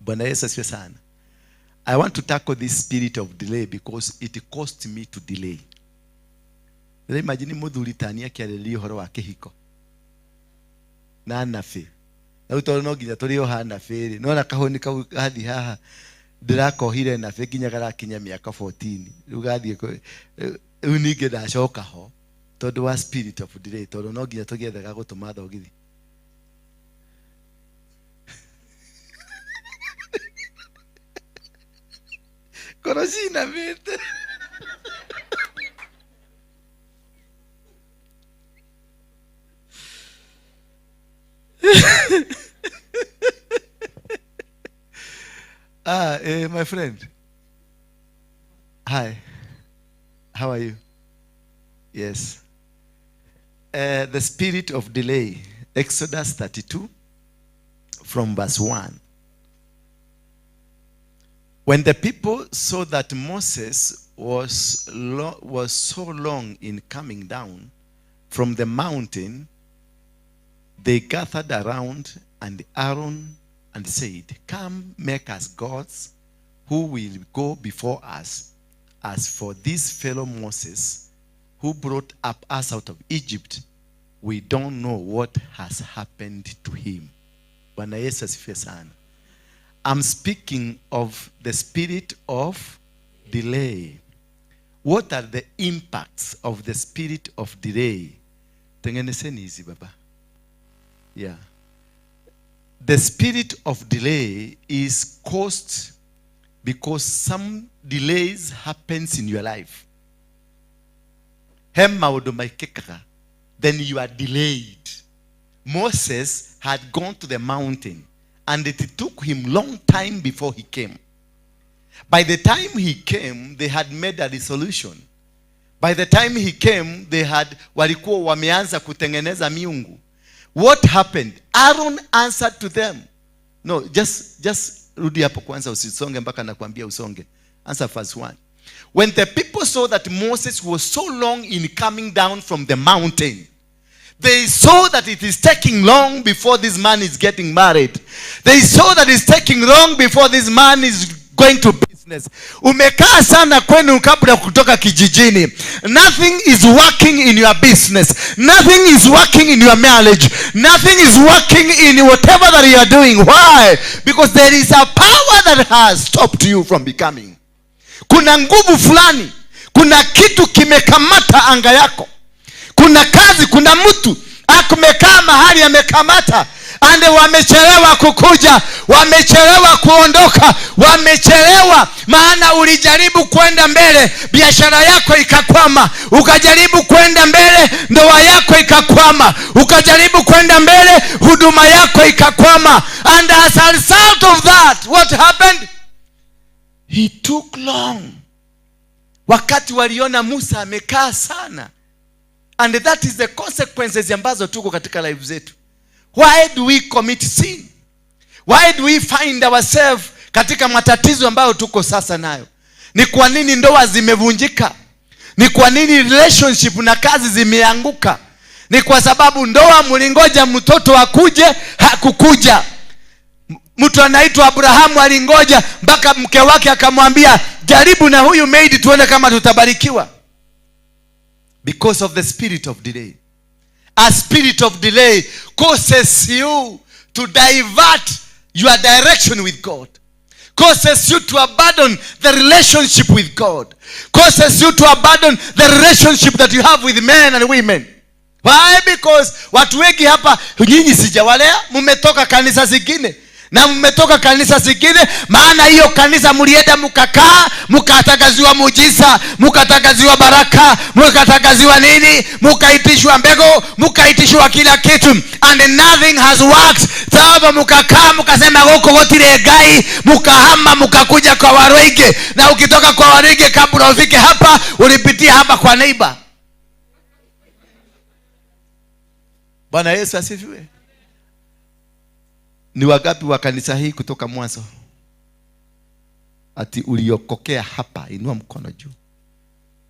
Bwana Yesu asifiwe sana. I want to tackle this spirit of delay because it cost me to delay. Imagine muthuri tani akiarĩrĩria ũhoro wa kĩhiko na nabi. Na rĩu tondũ no nginya tũrĩ o nabi rĩ, nona kahũni kau gathiĩ haha ndĩrakohire nabi nginya garakinya mĩaka 14. Rĩu gathiĩ rĩu ningĩ ndacoka ho tondũ wa spirit of delay, tondũ no nginya tũgĩethe ga gũtũma thogithi. Ngoro cinamĩte. My friend. Hi. How are you? Yes. The spirit of delay. Exodus 32 from verse 1. When the people saw that Moses was so long in coming down from the mountain, they gathered around and Aaron and said, "Come, make us gods who will go before us. As for this fellow Moses, who brought up us out of Egypt, we don't know what has happened to him." Bwana Yesu asifiwe sana. I'm speaking of the spirit of delay. What are the impacts of the spirit of delay? Tengeneseni hizi baba. Yeah. The spirit of delay is caused because some delays happens in your life. Then you are delayed. Moses had gone to the mountain and it took him long time before he came. By the time he came, they had made a resolution. By the time he came, they had walikuwa wameanza kutengeneza miungu. What happened? Aaron answered to them. No, just rudi hapo kwanza, usisonge mpaka nakwambia usonge. Answer verse 1. When the people saw that Moses was so long in coming down from the mountain, they saw that it is taking long before this man is getting married. They saw that it's taking long before this man is going to business. Umekaa sana kwenu kabla kutoka kijijini. Nothing is working in your business. Nothing is working in your marriage. Nothing is working in whatever that you are doing. Why? Because there is a power that has stopped you from becoming. Kuna nguvu fulani. Kuna kitu kimekamata anga yako. Kuna kazi, kuna mtu akumekaa mahali amekamata. Ande wamechelewa kukuja, wamechelewa kuondoka, wamechelewa. Maana ulijaribu kwenda mbele, biashara yako ikakwama. Ukajaribu kwenda mbele, ndoa yako ikakwama. Ukajaribu kwenda mbele, huduma yako ikakwama. And as a result of that, what happened? He took long. Wakati waliona Musa amekaa sana. And that is the consequences ambazo tuko katika life zetu. Why do we commit sin? Why do we find ourselves katika matatizo ambayo tuko sasa nayo? Ni kwa nini ndoa zimevunjika? Ni kwa nini relationship na kazi zimeanguka? Ni kwa sababu ndoa mlingoja mtoto akuje, hakukuja. Mtu anaitwa Abrahamu alingoja mpaka mke wake akamwambia, jaribu na huyu maid tuone kama tutabarikiwa. Because of the spirit of delay. A spirit of delay causes you to divert your direction with God. Causes you to abandon the relationship with God. Causes you to abandon the relationship that you have with men and women. Why? Because watu wengi hapa, nyinyi sijawalea, mmetoka kanisa zingine. Na mmetoka kanisa zingine, maana hiyo kanisa mlienda mkakaa, mkatagaziwa muujiza, mkatagaziwa baraka, mkatagaziwa nini, mkaitishwa mbegu, mkaitishwa kila kitu, and nothing has worked. Sababu mkakaa mkasema huko gotire ngai, mkahama mkakuja kwa Waruinge. Na ukitoka kwa Waruinge kabla ufike hapa, ulipitia hapa kwa neighbor. Bwana Yesu asifiwe. Ni wangapi wa kanisa hii kutoka mwanzo? Ati uliokokea hapa, inua mkono juu.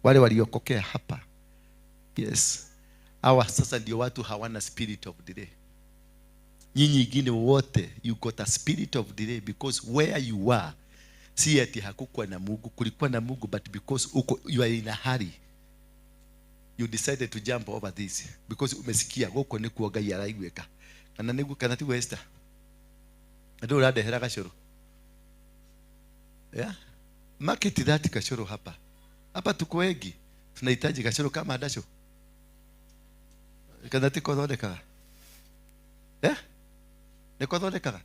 Wale waliokokea hapa. Yes. Hawa sasa ndio watu hawana spirit of delay. Nyinyi ingine wote, you got a spirit of delay because where you are, si ati hakukuwa na Mungu, kulikuwa na Mungu, but because uko, you are in a hurry, you decided to jump over this because umesikia gũkũ nĩkuo Ngai araiguĩka. Kana nĩguo, kana tiguo, Esther? Ndio ũrandehera gacũrũ. Yeah? Market that kachoro hapa. Hapa tuko wengi. Tunahitaji kachoro kama ndaco. Kana ti kothondekaga? Eh? Nĩ kothondekaga?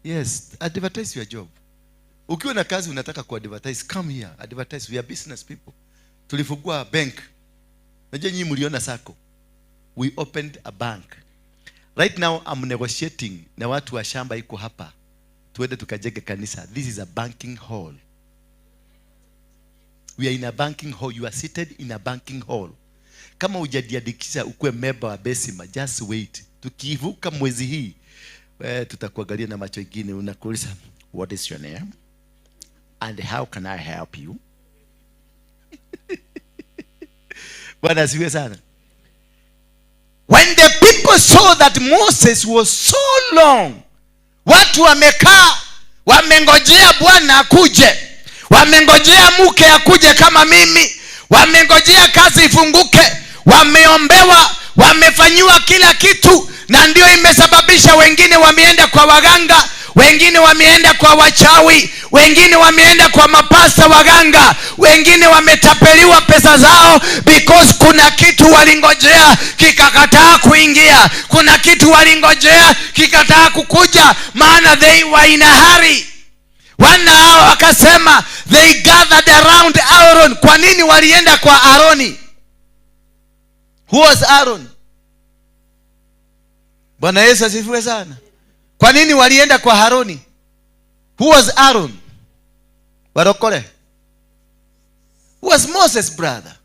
Yes, advertise your job. Ukiwa na kazi unataka kuadvertise, come here, advertise. We are business people. Tulifungua bank. Najua nyinyi mliona sacco. We opened a bank. Right now I'm negotiating na watu wa shamba iko hapa. Tuende tukajenge kanisa. This is a banking hall. We are in a banking hall. You are seated in a banking hall. Kama hujajiandikisha ukuwe member wa Besima, just wait. Tukivuka mwezi hii, tutakuangalia na macho ingine, unakuuliza, "What is your name and how can I help you?" Bwana asifiwe sana. When the people saw that Moses was so long, watu wamekaa wamengojea Bwana akuje, wamengojea mke akuje kama mimi, wamengojea kazi ifunguke, wameombewa, wamefanyiwa kila kitu, na ndio imesababisha wengine wameenda kwa waganga, wengine wameenda kwa wachawi, wengine wameenda kwa mapasta waganga, wengine wametapeliwa pesa zao because kuna kitu walingojea kikakataa kuingia, kuna kitu walingojea kikataa kukuja, maana they were in a hurry. Wana hao wakasema, they gathered around Aaron. Kwa nini walienda kwa Aaroni? Who was Aaron? Bwana Yesu asifiwe sana. Kwa nini walienda kwa Haroni? Who was Aaron? Warokole. Who was Moses' brother?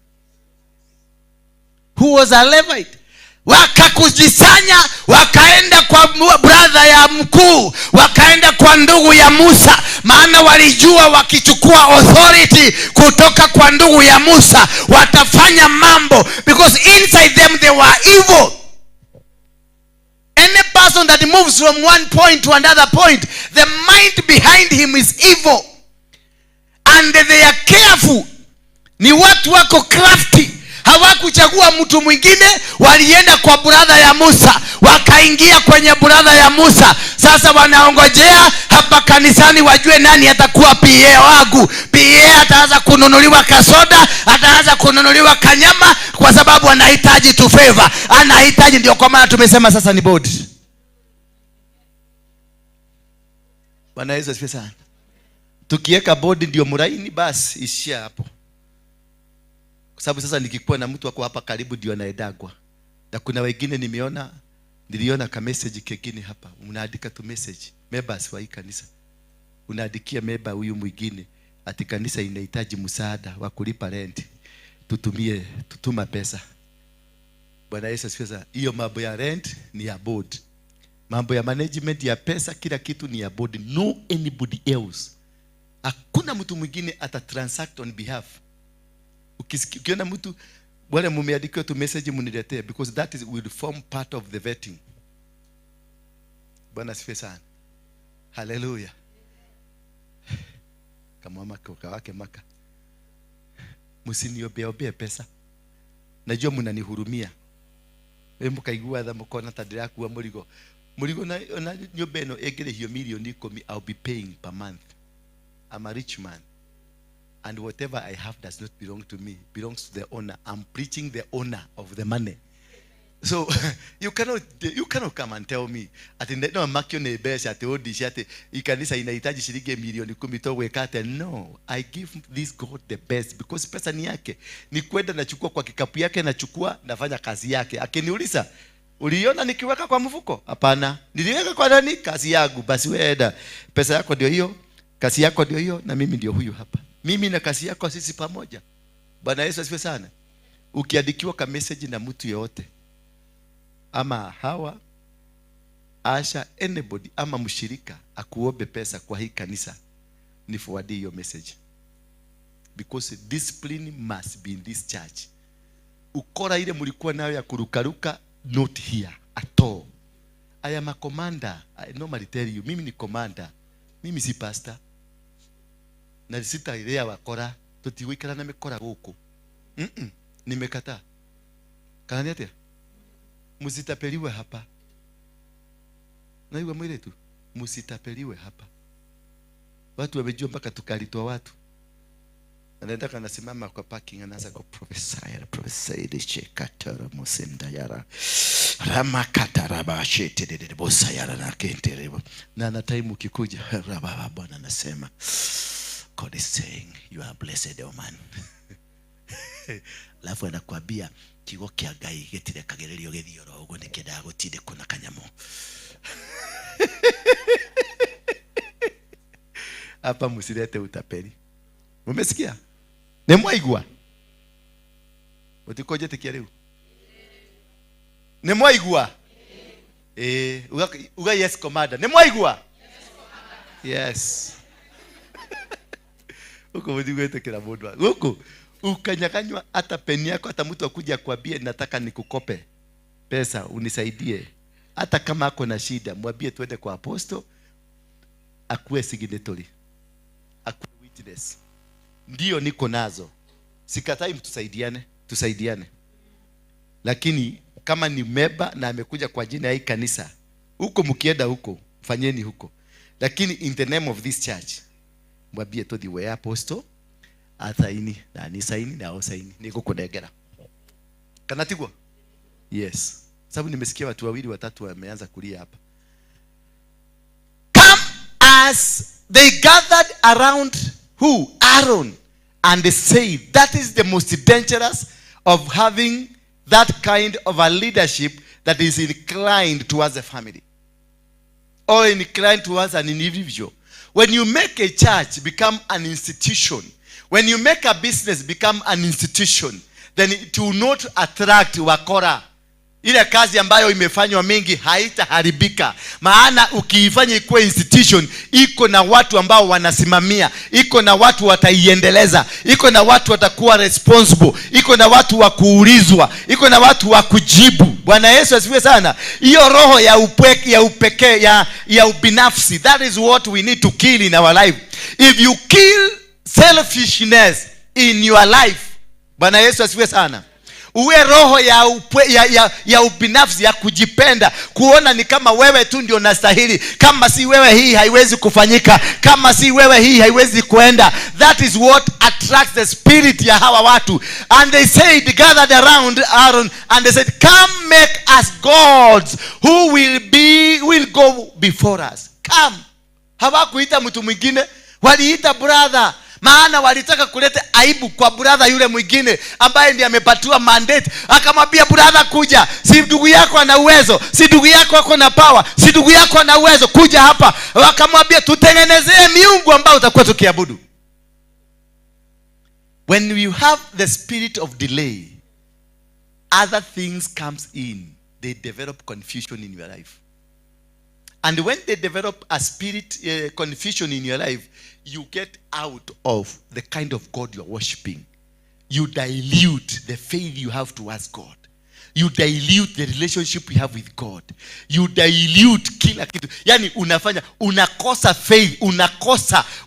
Who was a Levite? Wakakujisanya, wakaenda kwa brother ya mkuu, wakaenda kwa ndugu ya Musa, maana walijua wakichukua authority kutoka kwa ndugu ya Musa watafanya mambo, because inside them they were evil. Any person that moves from one point to another point, the mind behind him is evil. And they are careful. Ni watu wako crafty. Hawakuchagua mtu mwingine, walienda kwa brother ya Musa, wakaingia kwenye brother ya Musa. Sasa wanaongojea hapa kanisani wajue nani atakuwa PA wangu. PA ataanza kununuliwa kasoda, ataanza kununuliwa kanyama, kwa sababu anahitaji tu favor. Anahitaji, ndio kwa maana tumesema sasa ni board. Bwana Yesu asifiwe sana. Tukiweka board ndio muraini, basi ishia hapo. Kwa sababu sasa nikikuwa na mtu wako hapa karibu ndio anaedagwa. Na kuna wengine niliona ka message kengine hapa. Unaandika tu message, members wa hii kanisa. Unaandikia member huyu mwingine ati kanisa inahitaji msaada wa kulipa rent. Tutuma pesa. Bwana Yesu asifiwe sana. Hiyo mambo ya rent ni ya board. Mambo ya management ya pesa, kila kitu ni ya board. No anybody else. Hakuna mtu mwingine ata transact on behalf. Ukiona mtu wale mumeandikiwa tu message muniletee, because that is will form part of the vetting. Bwana asifiwe sana. Hallelujah. Kama mama wake maka. Msiniobee pesa. Najua mnanihurumia. Wewe mkaigua tha mukona ta ndirakuwa murigo. Murigo na nyumba ino ĩngĩrĩhio milioni 10, I'll be paying per month. I'm a rich man. And whatever I have does not belong to me, belongs to the owner. I'm preaching the owner of the money. So you cannot come and tell me ati no makio ne mbeca ati odici ati ikanisa inahitaji shilingi milioni 10 to gwĩka ate. No, I give this God the best because pesa ni yake. Ni kwenda nachukua kwa kikapu yake, nachukua nafanya kazi yake. Akiniuliza, uliona nikiweka kwa mfuko? Hapana. Niliweka kwa nani? Kazi yangu. Basi wewe enda. Pesa yako ndio hiyo, kazi yako ndio hiyo, na mimi ndio huyu hapa. Mimi na kazi yako sisi pamoja. Bwana Yesu asifiwe sana. Ukiandikiwa ka message na mtu yeyote, ama Hawa, Asha, anybody, ama mshirika akuombe pesa kwa hii kanisa, ni forward hiyo message. Because discipline must be in this church. Ukora ile mlikuwa nayo ya kurukaruka, not here at all. I am a commander. I normally tell you, mimi ni commander, mimi si pastor. Na sitailea wakora, tutigũikara na mĩkora gũkũ. Nimekataa. Kana nĩ atĩa? Msitapeliwe hapa. Naigua mwĩrĩtu, msitapeliwe hapa. Watu wamejua mpaka tukalitwa watu. Anaenda anasimama kwa parking, anaanza ku prophesy, prophesy shekatara musindayara ramakataraba sheterere bosayara na kenterebo na na time ukikuja, rababa, Bwana anasema, "God is saying you are blessed, oh man." Alafu anakuambia kiugo kĩa Ngai gĩtirekagĩrĩrio gĩthiĩ oro ũguo, nĩkĩendaga gũtindĩkwo na kanyamũ. Hapa msilete utapeli. Mumesikia? Nĩ mwaigua? Mũtikũnjĩtĩkia rĩu? Nĩ mwaigua? Uga yes, commander. Nĩ mwaigua? Yes. Huko mũtigwĩtĩkĩra mũndũ gũkũ ukanyaganywa hata peni yako, hata mtu akuja akwambie nataka nikukope pesa unisaidie, hata kama ako na shida, mwambie twende kwa apostle akuwe signatory, akuwe witness. Ndio niko nazo, sikatai, mtusaidiane, tusaidiane, lakini kama ni meba na amekuja kwa jina ya hii kanisa, huko mkienda huko fanyeni huko, lakini in the name of this church mwambie tuthi we apostle athaini na ni saini na osaini nigukunengera kana tiguo. Yes, sababu nimesikia watu wawili watatu wameanza kulia hapa. Come as they gathered around who? Aaron, and they said that is the most dangerous of having that kind of a leadership that is inclined towards a family or inclined towards an individual. When you make a church become an institution, when you make a business become an institution, then it will not attract wakora. Ile kazi ambayo imefanywa mingi haitaharibika, maana ukiifanya ikuwe institution, iko na watu ambao wanasimamia, iko na watu wataiendeleza, iko na watu watakuwa responsible, iko na watu wa kuulizwa, iko na watu wa kujibu. Bwana Yesu asifiwe sana. Hiyo roho ya upweke, ya upekee, ya ubinafsi, that is what we need to kill in our life. If you kill selfishness in your life, Bwana Yesu asifiwe sana, uwe roho ya ubinafsi, ya kujipenda, kuona ni kama wewe tu ndio unastahili, kama si wewe hii haiwezi kufanyika, kama si wewe hii haiwezi kuenda. That is what attracts the spirit ya hawa watu. And they said, gathered around Aaron, and they said, "Come make us gods who will go before us." Come. Hawakuita mtu mwingine, waliita brother, maana walitaka kuleta aibu kwa brother yule mwingine ambaye ndiye amepatiwa mandate. Akamwambia, "Brother, kuja, si ndugu yako ana uwezo, si ndugu yako ako na power, si ndugu yako ana uwezo, kuja hapa." Wakamwambia, "Tutengenezee miungu ambayo utakuwa tukiabudu." When you have the spirit of delay, other things comes in. They develop confusion in your life. And when they develop a spirit confusion in your life, you get out of the kind of God you are worshiping. You dilute the faith you have towards God. You dilute the relationship you have with God. You dilute kila kitu. Yani unafanya, unakosa faith,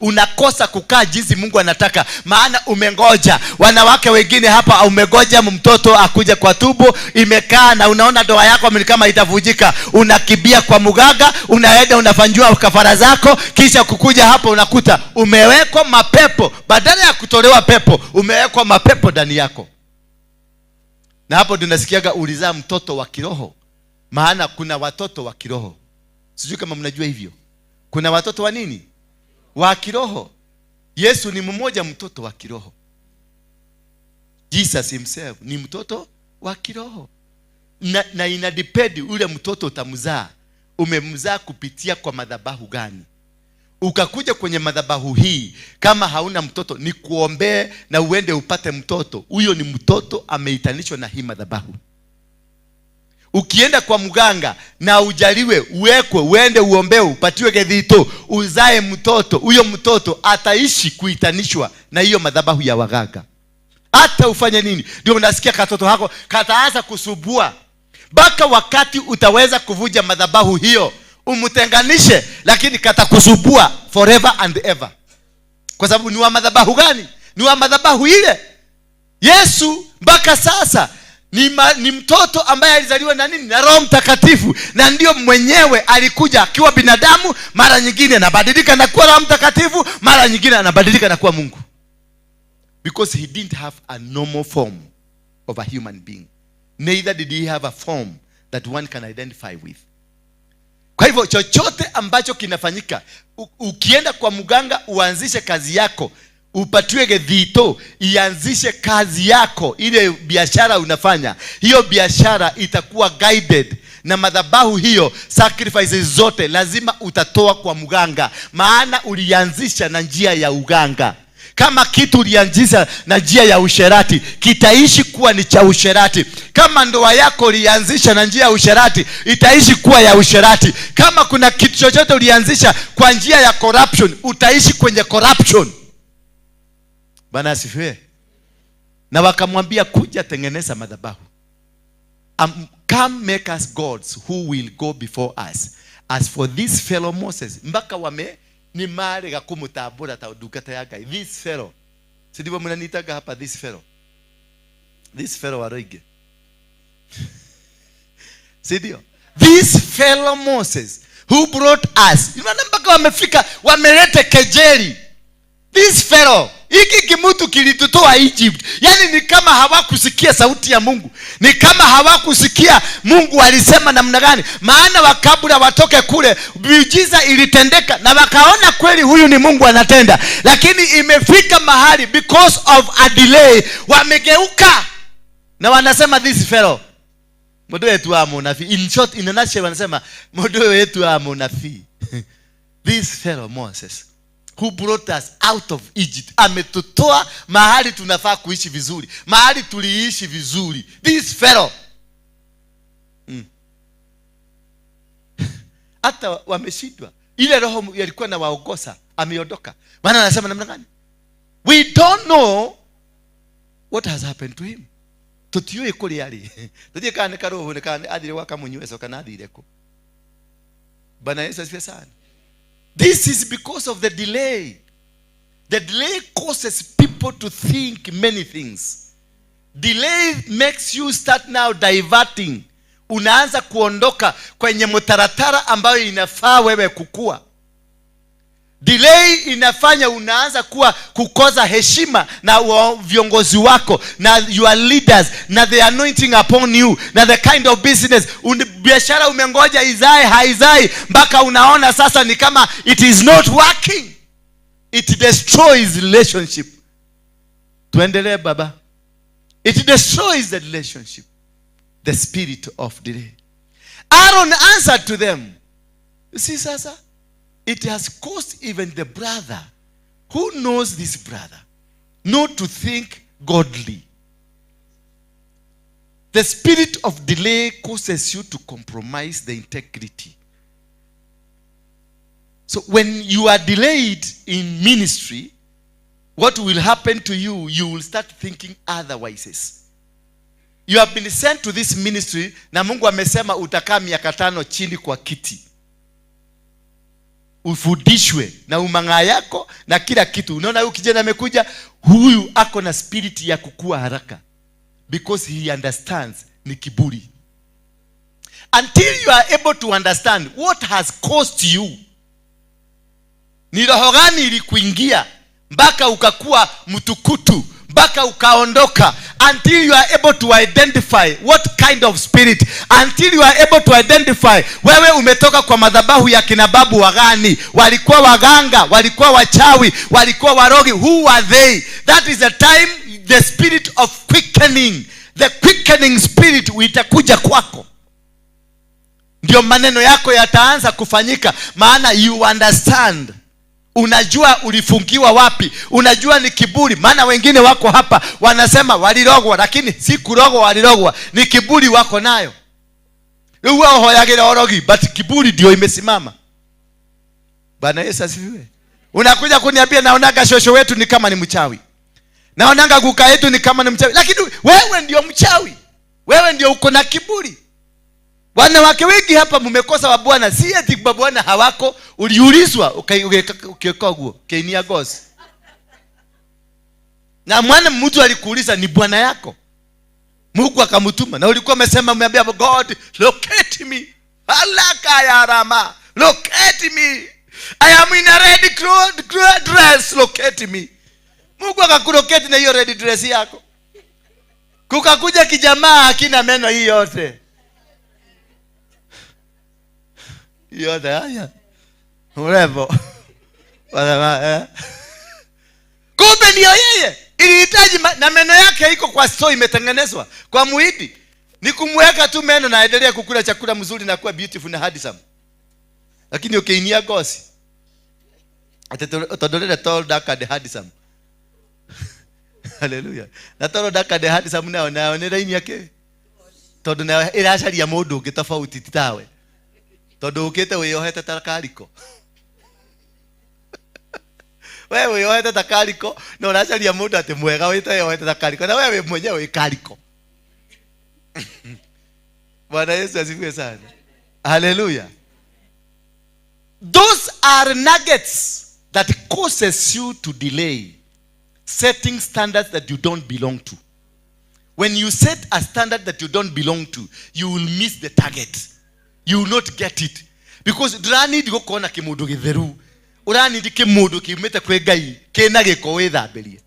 unakosa kukaa jinsi Mungu anataka. Maana umengoja. Wanawake wengine hapa umengoja mtoto akuje kwa tumbo, imekaa na unaona ndoa yako ni kama itavunjika. Unakimbia kwa mganga, unaenda unafanyiwa kafara zako, kisha kukuja hapa unakuta umewekwa mapepo. Badala ya kutolewa pepo, umewekwa mapepo ndani yako. Na hapo tunasikiaga ulizaa mtoto wa kiroho. Maana kuna watoto wa kiroho. Sijui kama mnajua hivyo. Kuna watoto wa nini? Wa kiroho. Yesu ni mmoja mtoto wa kiroho. Jesus himself ni mtoto wa kiroho. Na ina depend ule mtoto utamzaa. Umemzaa kupitia kwa madhabahu gani? Ukakuja kwenye madhabahu hii kama hauna mtoto, ni kuombee na uende upate mtoto. Huyo ni mtoto ameitanishwa na hii madhabahu. Ukienda kwa mganga na ujaliwe, uwekwe, uende uombewe, upatiwe gethito, uzae mtoto, huyo mtoto ataishi kuitanishwa na hiyo madhabahu ya waganga. Hata ufanye nini? Ndio unasikia katoto hako kataanza kusubua. Mpaka wakati utaweza kuvunja madhabahu hiyo, umtenganishe, lakini katakusumbua forever and ever. Kwa sababu ni wa madhabahu gani? Ni wa madhabahu ile. Yesu mpaka sasa ni mtoto ambaye alizaliwa na nini? Na Roho Mtakatifu. Na ndio mwenyewe alikuja akiwa binadamu, mara nyingine anabadilika na kuwa Roho Mtakatifu, mara nyingine anabadilika na kuwa Mungu. Because he didn't have a normal form of a human being. Neither did he have a form that one can identify with. Kwa hivyo chochote ambacho kinafanyika, ukienda kwa mganga uanzishe kazi yako, upatiwe gethito, ianzishe kazi yako, ile biashara unafanya, hiyo biashara itakuwa guided na madhabahu hiyo. Sacrifices zote lazima utatoa kwa mganga, maana ulianzisha na njia ya uganga. Kama kitu ulianzisha na njia ya usherati, kitaishi kuwa ni cha usherati. Kama ndoa yako ulianzisha na njia ya usherati, itaishi kuwa ya usherati. Kama kuna kitu chochote ulianzisha kwa njia ya corruption, utaishi kwenye corruption. Bwana asifiwe. Na wakamwambia, kuja tengeneza madhabahu. Come make us gods who will go before us. As for this fellow Moses, mpaka wame ni marega kumutambura ta ndungata ya Ngai. This fellow, si ndivyo mnaniitaga hapa this fellow? This fellow Waroige, si ndio? This fellow Moses who brought us. Unaona mpaka wamefika wameleta kejeli. This fellow, hiki kimutu kilitutoa Egypt. Yaani ni kama hawakusikia sauti ya Mungu, ni kama hawakusikia Mungu alisema namna gani. Maana wakabla watoke kule, miujiza ilitendeka na wakaona kweli huyu ni Mungu anatenda. Lakini imefika mahali, because of a delay, wamegeuka na wanasema, this fellow, mundu wetu wa munabii. In short, in a nutshell, wanasema mundu wetu wa munabii, this fellow Moses who brought us out of Egypt, ametutoa mahali tunafaa kuishi vizuri, mahali tuliishi vizuri. This fellow. Hata wameshindwa, ile roho yalikuwa na waongoza ameondoka. Maana anasema namna gani? We don't know what has happened to him. Tutiũĩ kũrĩa arĩ, tũtiĩ kana nĩ karũhũ, nĩ kana athire gwa kamunyueco, kana athire kũ. Bwana Yesu asifiwe sana. This is because of the delay. The delay causes people to think many things. Delay makes you start now diverting. Unaanza kuondoka kwenye mtaratara ambayo inafaa wewe kukua. Delay inafanya unaanza kuwa kukosa heshima na viongozi wako na your leaders na the anointing upon you na the kind of business. Biashara umengoja izae, haizai, mpaka unaona sasa ni kama it is not working. It destroys relationship. Tuendelee, baba. It destroys the relationship, the spirit of delay. Aaron answered to them, you see, sasa it has caused even the brother who knows this brother not to think godly. The spirit of delay causes you to compromise the integrity. So when you are delayed in ministry, what will happen to you? You will start thinking otherwise. You have been sent to this ministry na Mungu amesema utakaa miaka 5 chini kwa kiti, ufundishwe na umang'aa yako na kila kitu. Unaona huyu kijana amekuja, huyu ako na spirit ya kukua haraka because he understands ni kiburi. Until you are able to understand what has caused you, ni roho gani ilikuingia mpaka ukakuwa mtukutu, mpaka ukaondoka. Until you are able to identify what kind of spirit, until you are able to identify wewe umetoka kwa madhabahu ya kina babu wagani, walikuwa waganga, walikuwa wachawi, walikuwa warogi, who are they? That is the time the spirit of quickening, the quickening spirit itakuja kwako. Ndio maneno yako yataanza kufanyika, maana you understand, unajua ulifungiwa wapi, unajua ni kiburi. Maana wengine wako hapa wanasema walirogwa, lakini si kurogwa walirogwa, ni kiburi wako nayo. Rĩu ũhoyagĩra ũrogi, but kiburi ndio imesimama. Bwana Yesu asifiwe. Unakuja kuniambia, naonaga shosho wetu ni kama ni mchawi, naonanga guka yetu ni kama ni mchawi, lakini wewe ndio mchawi, wewe ndio uko na kiburi. Wanawake wengi hapa mmekosa mabwana, si ati mabwana hawako, uliulizwa ukiweka guo keinia gosi. Na mwana mtu alikuuliza ni bwana yako. Mungu akamtuma na ulikuwa umesema, umeambia God, locate me. Alaka ya Rama, locate me. I am in a red dress, locate me. Mungu akakulocate na hiyo red dress yako. Kukakuja kijamaa hakina meno hii yote. Yote haya. Urembo. Kumbe ndio yeye. Ilihitaji na meno yake iko kwa store imetengenezwa kwa muhindi. Ni kumweka tu meno na aendelee kukula chakula mzuri na kuwa beautiful na handsome. Lakini ukiinia gosi atodolele tall, dark and handsome. Hallelujah. Na tall, dark and handsome nao nao ni raini yake. Tondu nayo iracaria mundu ungi tofauti ti tawe. Tondu ukite wiyohete ta kariko. Wewe wiyohete ta kariko na uracaria mundu ati mwega witeyohete ta kariko na wewe mwenyewe wi kariko. Bwana Yesu asifiwe sana. Hallelujah. Those are nuggets that causes you to delay setting standards that you don't belong to. When you set a standard that you don't belong to, you will miss the target. You will not get it. Because ndũranindi gũkorwo kĩmũndũ gĩtheru. Ũranindi kĩmũndũ kiumĩte kwĩ Ngai kĩna gĩko wĩthambĩrie.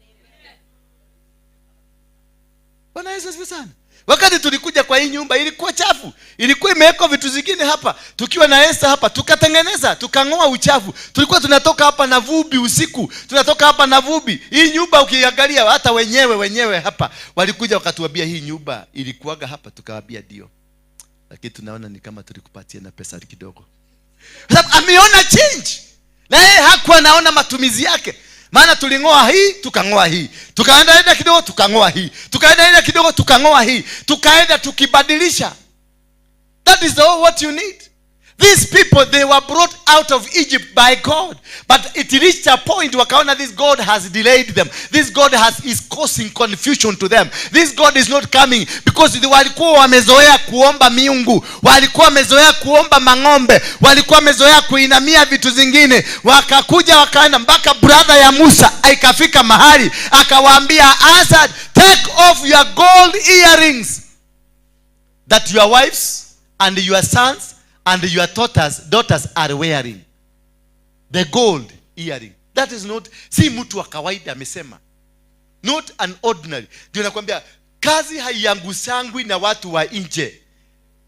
Bwana Yesu asifiwe sana. Wakati tulikuja kwa hii nyumba ilikuwa chafu. Ilikuwa imewekwa vitu zingine hapa. Tukiwa na Esther hapa tukatengeneza, tukang'oa uchafu. Tulikuwa tunatoka hapa na vumbi usiku. Tunatoka hapa na vumbi. Hii nyumba ukiangalia hata wenyewe hapa walikuja wakatuambia hii nyumba ilikuwaga hapa, tukawaambia ndio. Lakini tunaona ni kama tulikupatia na pesa kidogo. Sababu ameona change. Na yeye hakuwa anaona matumizi yake. Maana tuling'oa hii, tukang'oa hii. Tukaenda enda kidogo, tukang'oa hii. Tukaenda enda kidogo, tukang'oa hii. Tukaenda tukibadilisha. That is all what you need. These people, they were brought out of Egypt by God. But it reached a point wakaona this God has delayed them. This God is causing confusion to them. This God is not coming. Because walikuwa wamezoea kuomba miungu. Walikuwa wamezoea kuomba mang'ombe. Walikuwa wamezoea kuinamia vitu zingine. Wakakuja wakaenda mpaka brother ya Musa ikafika mahali akawaambia, Asad, take off your gold earrings that your wives and your sons and your daughters are wearing. The gold earring. That is not, si mtu wa kawaida amesema. Not an ordinary. Ndio nakwambia kazi haiangushangwi na watu wa nje.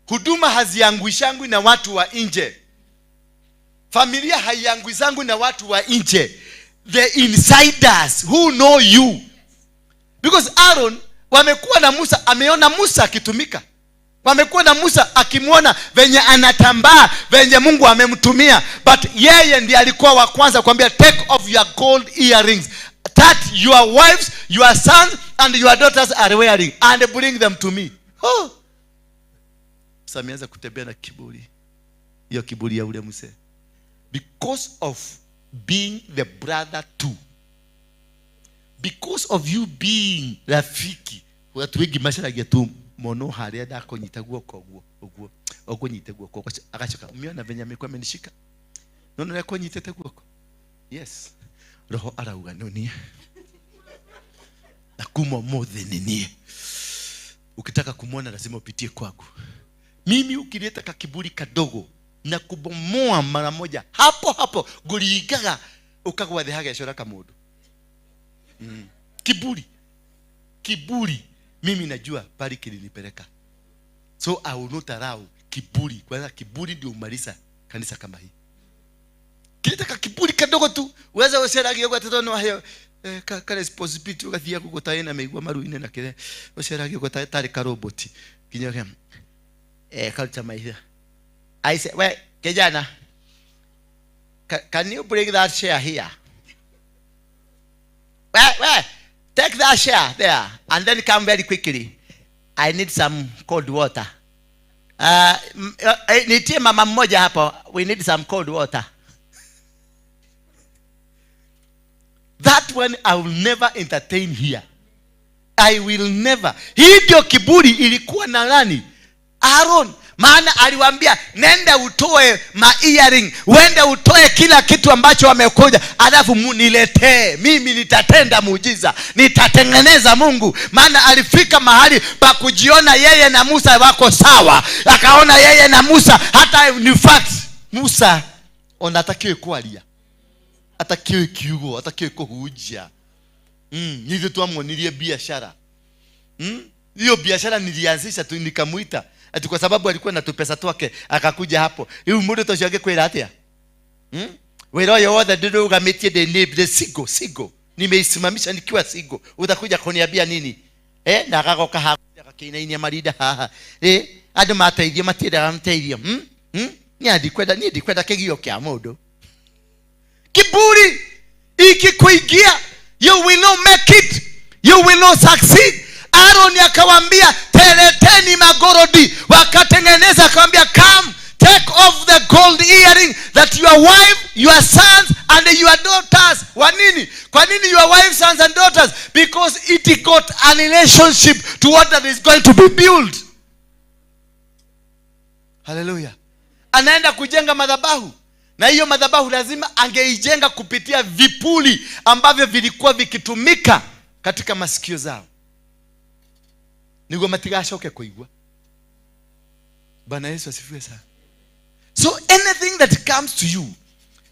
Huduma haziangushangwi na watu wa nje. Familia haiangushangwi na watu wa nje. The insiders who know you. Because Aaron wamekuwa na Musa, ameona Musa akitumika. Wamekuwa na Musa akimwona venye anatambaa, venye Mungu amemtumia. But yeye ndiye alikuwa wa kwanza kuambia take off your gold earrings that your wives, your sons and your daughters are wearing and bring them to me. Oh. Sasa ameanza kutembea na kiburi. Hiyo kiburi ya ule mzee. Because of being the brother too. Because of you being rafiki. Watu wengi macaragia tu mono haria ndakũnyita guoko guo uguo ũkũnyite guoko agacoka umeona venye amekuwa amenishika, nona ũrĩa kũnyitĩte guoko. Yes, roho arauga no nie na kuma ũmũthĩ ni nie. Ukitaka kumwona lazima upitie kwangu mimi. Ukileta kakiburi kadogo na kubomoa mara moja hapo hapo nguringaga ukagwa thĩ hagecora kamundu. Kiburi, kiburi. Mimi najua pali kilinipeleka. So I will not allow kiburi. Kwanza kiburi ndio umaliza kanisa kama hii. Kilitaka kiburi kadogo tu. Uweza uceragi ugo atoto no aheo ka responsibility ugathia guguta na meigua maruine na kire. Uceragi ugo tari ka robot. Kinya culture maitha. I say, we kijana, can you bring that chair here? We take that chair there and then come very quickly. I need some cold water. Nitie mama mmoja hapo. We need some cold water. That one I will never entertain here. I will never. Hii ndio kiburi ilikuwa na nani? Aaron. Maana aliwaambia nenda utoe ma earring, uende utoe kila kitu ambacho wamekuja, alafu niletee mimi, nitatenda muujiza, nitatengeneza Mungu. Maana alifika mahali pa kujiona yeye na Musa wako sawa, akaona yeye na Musa hata in fact Musa ona atakiwe kwaria, atakiwe kiugo, atakiwe kuhunjia. Nithuĩ twamuonirie biashara. Hiyo biashara nilianzisha tu nikamuita ati kwa sababu alikuwa na tupesa twake akakuja hapo. Rĩu mũndũ ta ũcio angĩkwĩra atĩa? Wĩra ũyũ wothe ndĩrũgamĩtie ndĩ single, single. Nimeisimamisha nikiwa single. Utakuja kuniambia nini? Na agagoka haha agakĩinainia marinda haha. Andũ mateithio matiendaga mateithio. Niĩ ndikwenda, niĩ ndikwenda kĩgio kĩa mũndũ. Kiburi ikikuingia, you will not make it, you will not succeed. Aaron akawambia teleteni magorodi, wakatengeneza. Akawambia come take off the gold earring that your wife, your sons and your daughters. Kwa nini? Kwa nini your wife, sons and daughters? Because it got a relationship to what that is going to be built. Hallelujah. Anaenda kujenga madhabahu, na hiyo madhabahu lazima angeijenga kupitia vipuli ambavyo vilikuwa vikitumika katika masikio zao, niguo matigacoke kuigua. Bwana Yesu asifiwe sana. So anything that comes to you,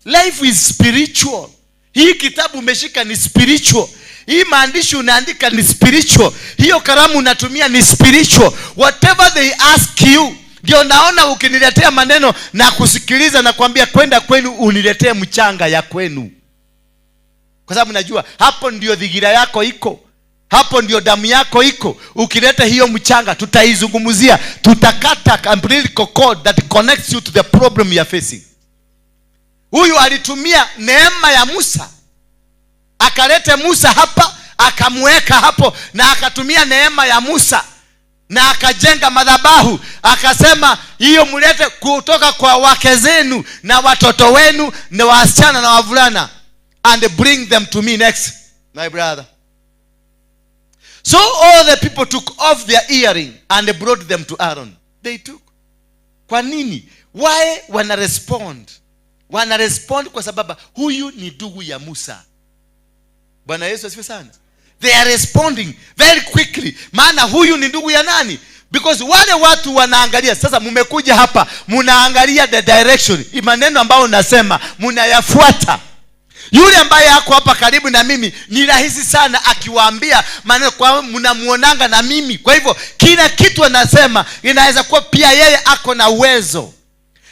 life is spiritual. Hii kitabu umeshika ni spiritual, hii maandishi unaandika ni spiritual, hiyo kalamu unatumia ni spiritual. Whatever they ask you, ndio naona ukiniletea maneno na kusikiliza na kuambia kwenda kwenu uniletee mchanga ya kwenu, kwa sababu najua hapo ndio dhigira yako iko, hapo ndio damu yako iko. Ukileta hiyo mchanga tutaizungumzia, tutakata umbilical cord that connects you to the problem you are facing. Huyu alitumia neema ya Musa, akalete Musa hapa, akamweka hapo, na akatumia neema ya Musa na akajenga madhabahu, akasema hiyo mlete kutoka kwa wake zenu na watoto wenu na wasichana na wavulana, and bring them to me. Next, my brother. So all the people took off their earring and brought them to Aaron. They took. Kwa nini? Why wana respond? Wana respond kwa sababu huyu ni ndugu ya Musa. Bwana Yesu asifiwe sana. They are responding very quickly, maana huyu ni ndugu ya nani? Because wale watu wanaangalia sasa, mmekuja hapa mnaangalia the direction, maneno ambayo nasema mnayafuata. Yule ambaye ako hapa karibu na mimi ni rahisi sana akiwaambia maneno, kwa mnamuonanga na mimi. Kwa hivyo kila kitu anasema inaweza kuwa pia yeye ako na uwezo.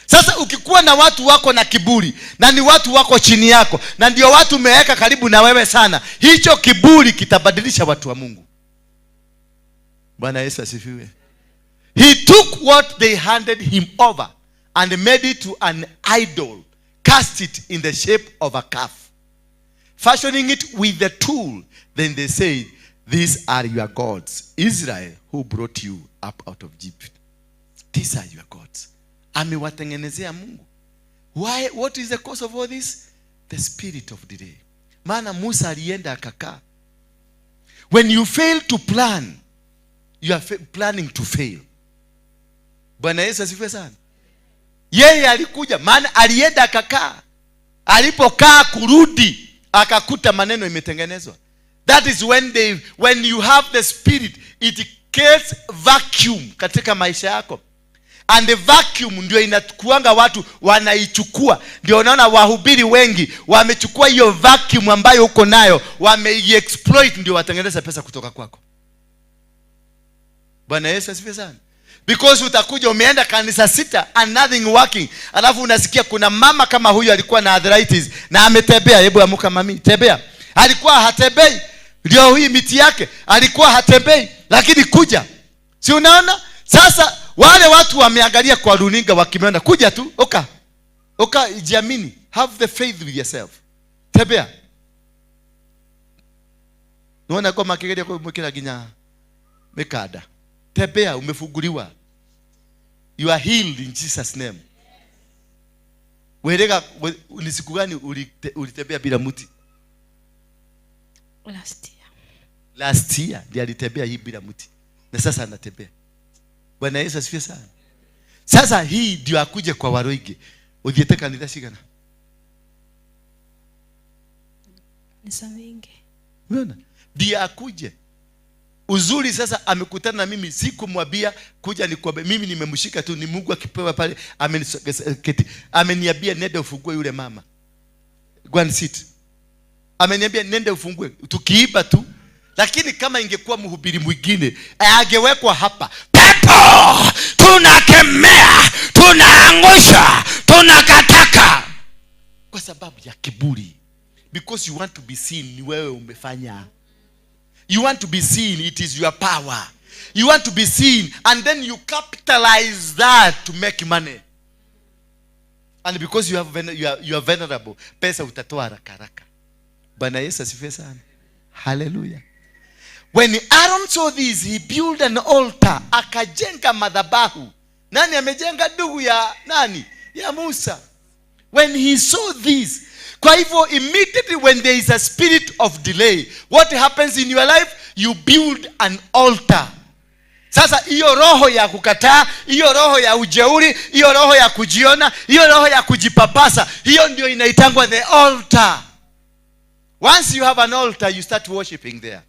Sasa ukikuwa na watu wako na kiburi na ni watu wako chini yako na ndio watu umeweka karibu na wewe sana, hicho kiburi kitabadilisha watu wa Mungu. Bwana Yesu asifiwe. He took what they handed him over and made it to an idol, cast it in the shape of a calf, fashioning it with the tool. Then they said, these are your gods, Israel, who brought you up out of Egypt. These are your gods. Amewatengenezea Mungu. Why? What is the cause of all this? The spirit of the day. Maana Musa alienda akakaa. When you fail to plan, you are planning to fail. Bwana Yesu asifiwe sana. Yeye alikuja, maana alienda akakaa. Alipokaa kurudi, akakuta maneno imetengenezwa. That is when you have the spirit, it creates vacuum katika maisha yako. And the vacuum ndio inakuanga watu wanaichukua. Ndio unaona wahubiri wengi wamechukua hiyo vacuum ambayo uko nayo, wameiexploit ndio watengeneze pesa kutoka kwako. Bwana Yesu asifiwe sana. Because utakuja umeenda kanisa 6 and nothing working. Alafu unasikia kuna mama kama huyu alikuwa na arthritis na ametembea. Hebu amuka mami, tembea. Alikuwa hatembei. Ndio hii miti yake, alikuwa hatembei, lakini kuja. Si unaona? Sasa wale watu wameangalia kwa runinga wakimeona, kuja tu, oka. Oka, jiamini. Have the faith with yourself. Tembea. Unaona kwa makigeria kwa mwekera ginya mikanda. Tembea, umefunguliwa. You are healed in Jesus name. Werega, ni siku gani ulitembea bila mti? Last year. Last year ndiye alitembea hii bila mti. Na sasa anatembea. Bwana Yesu asifiwe sana. Sasa hii ndio akuje kwa Waruinge. Uthiete kanitha cigana? Kanisa mingi. Unaona? Ndiye akuje. Uzuri sasa amekutana na mimi, sikumwambia kuja nikwambie, mimi nimemshika tu, ni Mungu akipewa pale amenisogeza, ameniambia nenda ufungue yule mama. Go and sit. Ameniambia nenda ufungue, tukiiba tu. Lakini kama ingekuwa mhubiri mwingine, angewekwa hapa. Pepo tunakemea, tunaangusha, tunakataka. Kwa sababu ya kiburi. Because you want to be seen, ni wewe umefanya. You want to be seen, it is your power. You want to be seen, and then you capitalize that to make money. And because you are vulnerable, pesa utatoa haraka haraka. Bwana Yesu asifiwe sana. Hallelujah. When Aaron saw this, he built an altar. Akajenga madhabahu. Nani amejenga? Ndugu ya nani? Ya Musa. When he saw this, kwa hivyo immediately when there is a spirit of delay, what happens in your life? You build an altar. Sasa hiyo roho ya kukataa, hiyo roho ya ujeuri, hiyo roho ya kujiona, hiyo roho ya kujipapasa, hiyo ndio inaitangwa the altar. Once you have an altar, you start worshiping there.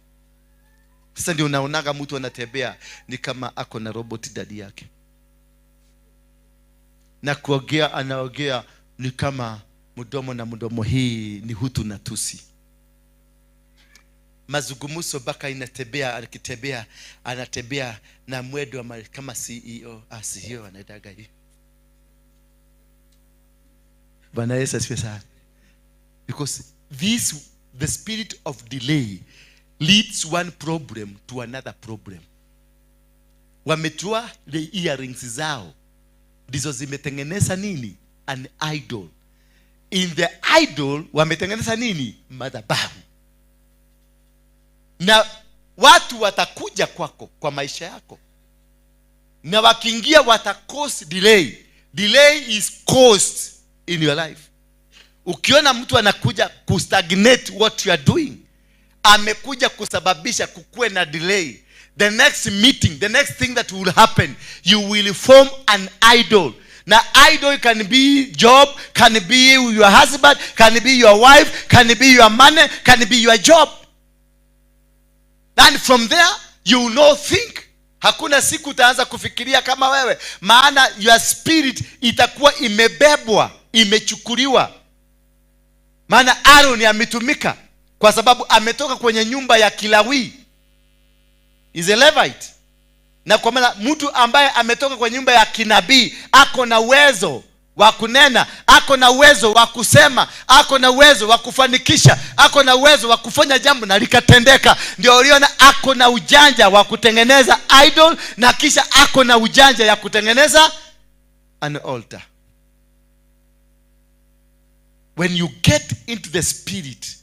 Sasa ndio unaonaga mtu anatembea ni kama ako na robot ndani yake. Na kuongea anaongea ni kama mdomo na mdomo hii ni Hutu na Tusi. Mazungumzo mpaka inatembea, akitembea anatembea na mwendo wa kama CEO, CEO anaitaga hii. Bwana Yesu asifiwe sana. Because the spirit of delay leads one problem to another problem. Wametoa the earrings zao, ndizo zimetengeneza nini? An idol. In the idol wametengeneza nini? Madhabahu. Na watu watakuja kwako kwa maisha yako, na wakiingia wata cause delay. Delay is caused in your life. Ukiona mtu anakuja kustagnate what you are doing, amekuja kusababisha kukue na delay. The next meeting, the next thing that will happen, you will form an idol. Na idol can be job, can be your husband, can be your wife, can be your money, can be your job. And from there, you will not think. Hakuna siku utaanza kufikiria kama wewe. Maana your spirit itakuwa imebebwa, imechukuliwa. Maana Aaron ametumika kwa sababu ametoka kwenye nyumba ya Kilawi. Is a Levite. Na kwa maana mtu ambaye ametoka kwenye nyumba ya kinabii ako na uwezo wa kunena, ako na uwezo wa kusema, ako na uwezo wa kufanikisha, ako na uwezo wa kufanya jambo na likatendeka. Ndio uliona ako na ujanja wa kutengeneza idol, na kisha ako na ujanja ya kutengeneza an altar. When you get into the spirit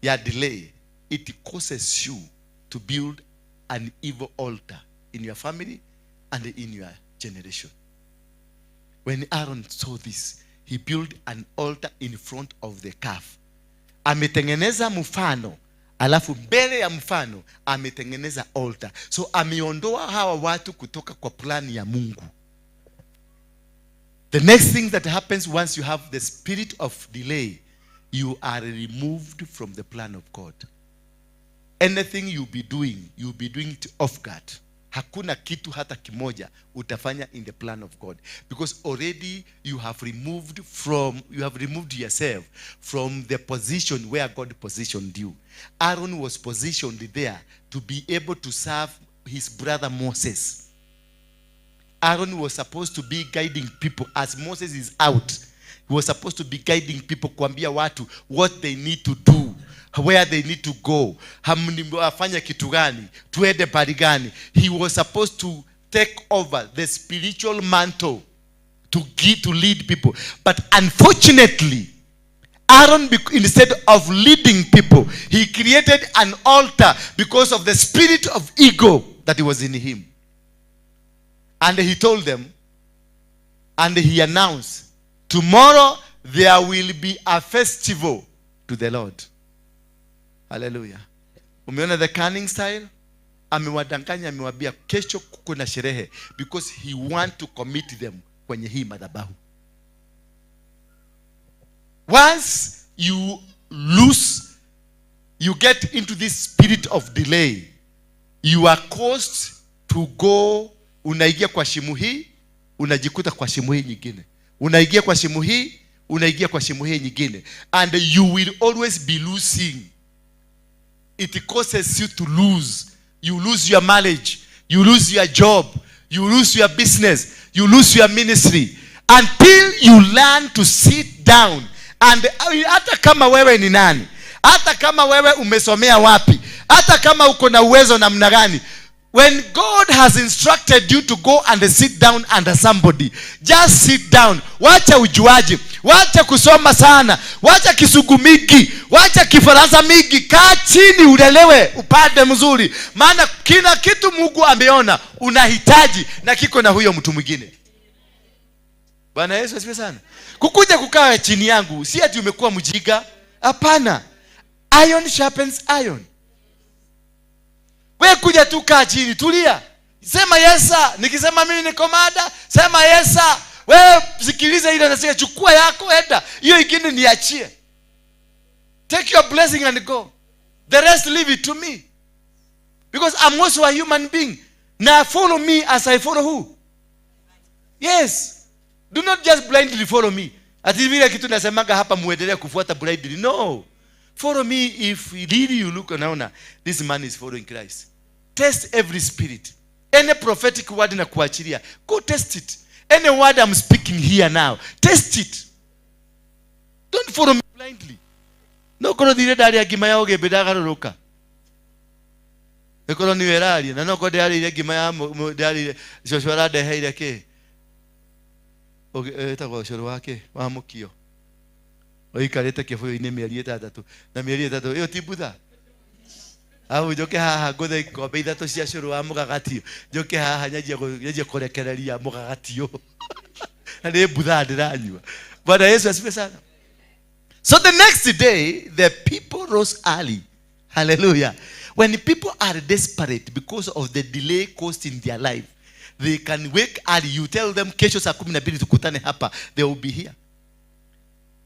ya delay, it causes you to build an evil altar in your family and in your generation. When Aaron saw this, he built an altar in front of the calf. Ametengeneza mfano, alafu mbele ya mfano ametengeneza altar. So ameondoa hawa watu kutoka kwa plani ya Mungu. The next thing that happens once you have the spirit of delay, you are removed from the plan of God. Anything you'll be doing, you'll be doing it off guard. Hakuna kitu hata kimoja utafanya in the plan of God, because already you have removed yourself from the position where God positioned you. Aaron was positioned there to be able to serve his brother Moses. Aaron was supposed to be guiding people as Moses is out. He was supposed to be guiding people, kuambia watu what they need to do, where they need to go, wafanye kitu gani, tuende pali gani. He was supposed to take over the spiritual mantle to lead people. But unfortunately, Aaron, instead of leading people, he created an altar because of the spirit of ego that was in him. And he told them, and he announced, tomorrow there will be a festival to the Lord. Hallelujah. Umeona the cunning style? Amewadanganya, amewaambia kesho kuko na sherehe, because he want to commit them Kwenye hii madhabahu. Once you lose, you get into this spirit of delay, you are caused to go, unaingia kwa shimo hii, unajikuta kwa shimo hii nyingine, unaingia kwa shimo hii, unaingia kwa shimo hii nyingine, and you will always be losing. It causes you to lose. You lose your marriage, you lose your job, you lose your business, you lose your ministry, until you learn to sit down. And hata kama wewe ni nani, hata kama wewe umesomea wapi, hata kama uko na uwezo namna gani, when God has instructed you to go and sit down under somebody, just sit down. Wacha ujuaji, wacha kusoma sana, wacha Kizungu mingi, wacha Kifaransa mingi. Kaa chini ulelewe, upande mzuri, maana kila kitu Mungu ameona unahitaji na kiko na huyo mtu mwingine. Bwana Yesu asifiwe sana. Kukuja kukaa chini yangu si ati umekuwa mjinga. Hapana. Iron sharpens iron. We kuja tu kaa chini, tulia, sema, "Yes, sir." Nikisema mimi niko mada, sema, "Yes, sir." Wewe sikiliza ile nasema, chukua yako, enda. Hiyo ingine niachie. Take your blessing and go. The rest, leave it to me, because I'm also a human being. Now follow me as I follow who? Yes. Do not just blindly follow me, ati vile kitu nasemaga hapa muendelee kufuata blindly. No. Follow me if really you look, unaona this man is following Christ. Test every spirit. Any prophetic word na kuachilia, go test it. Any word I'm speaking here now, test it. Don't follow me blindly. No korwo thire ndaria ngima ya ũgĩmbĩ, ndagarũrũka, ĩkorwo nĩwe ĩraria, na no korwo ndĩrarĩire ngima ya ndĩrarĩire cũcũ arandeheire kĩ ĩtagwo ũcũrũ wa kĩ wa mũkio ũikarĩte kĩbũyũ-inĩ mĩeri 6, na mĩeri 3 ĩyo ti mbutha. Au njoke haha ngũthe ikombe 3 cia cũrũ wa mũgagatio, njoke haha nyanjie kũrekereria mũgagatio, na nĩ mbutha ndĩranyua. Bwana Yesu asifiwe sana. So the next day the people rose early. Hallelujah. When people are desperate because of the delay caused in their life, they can wake early. You tell them, "Kesho saa 12 tukutane hapa," they will be here.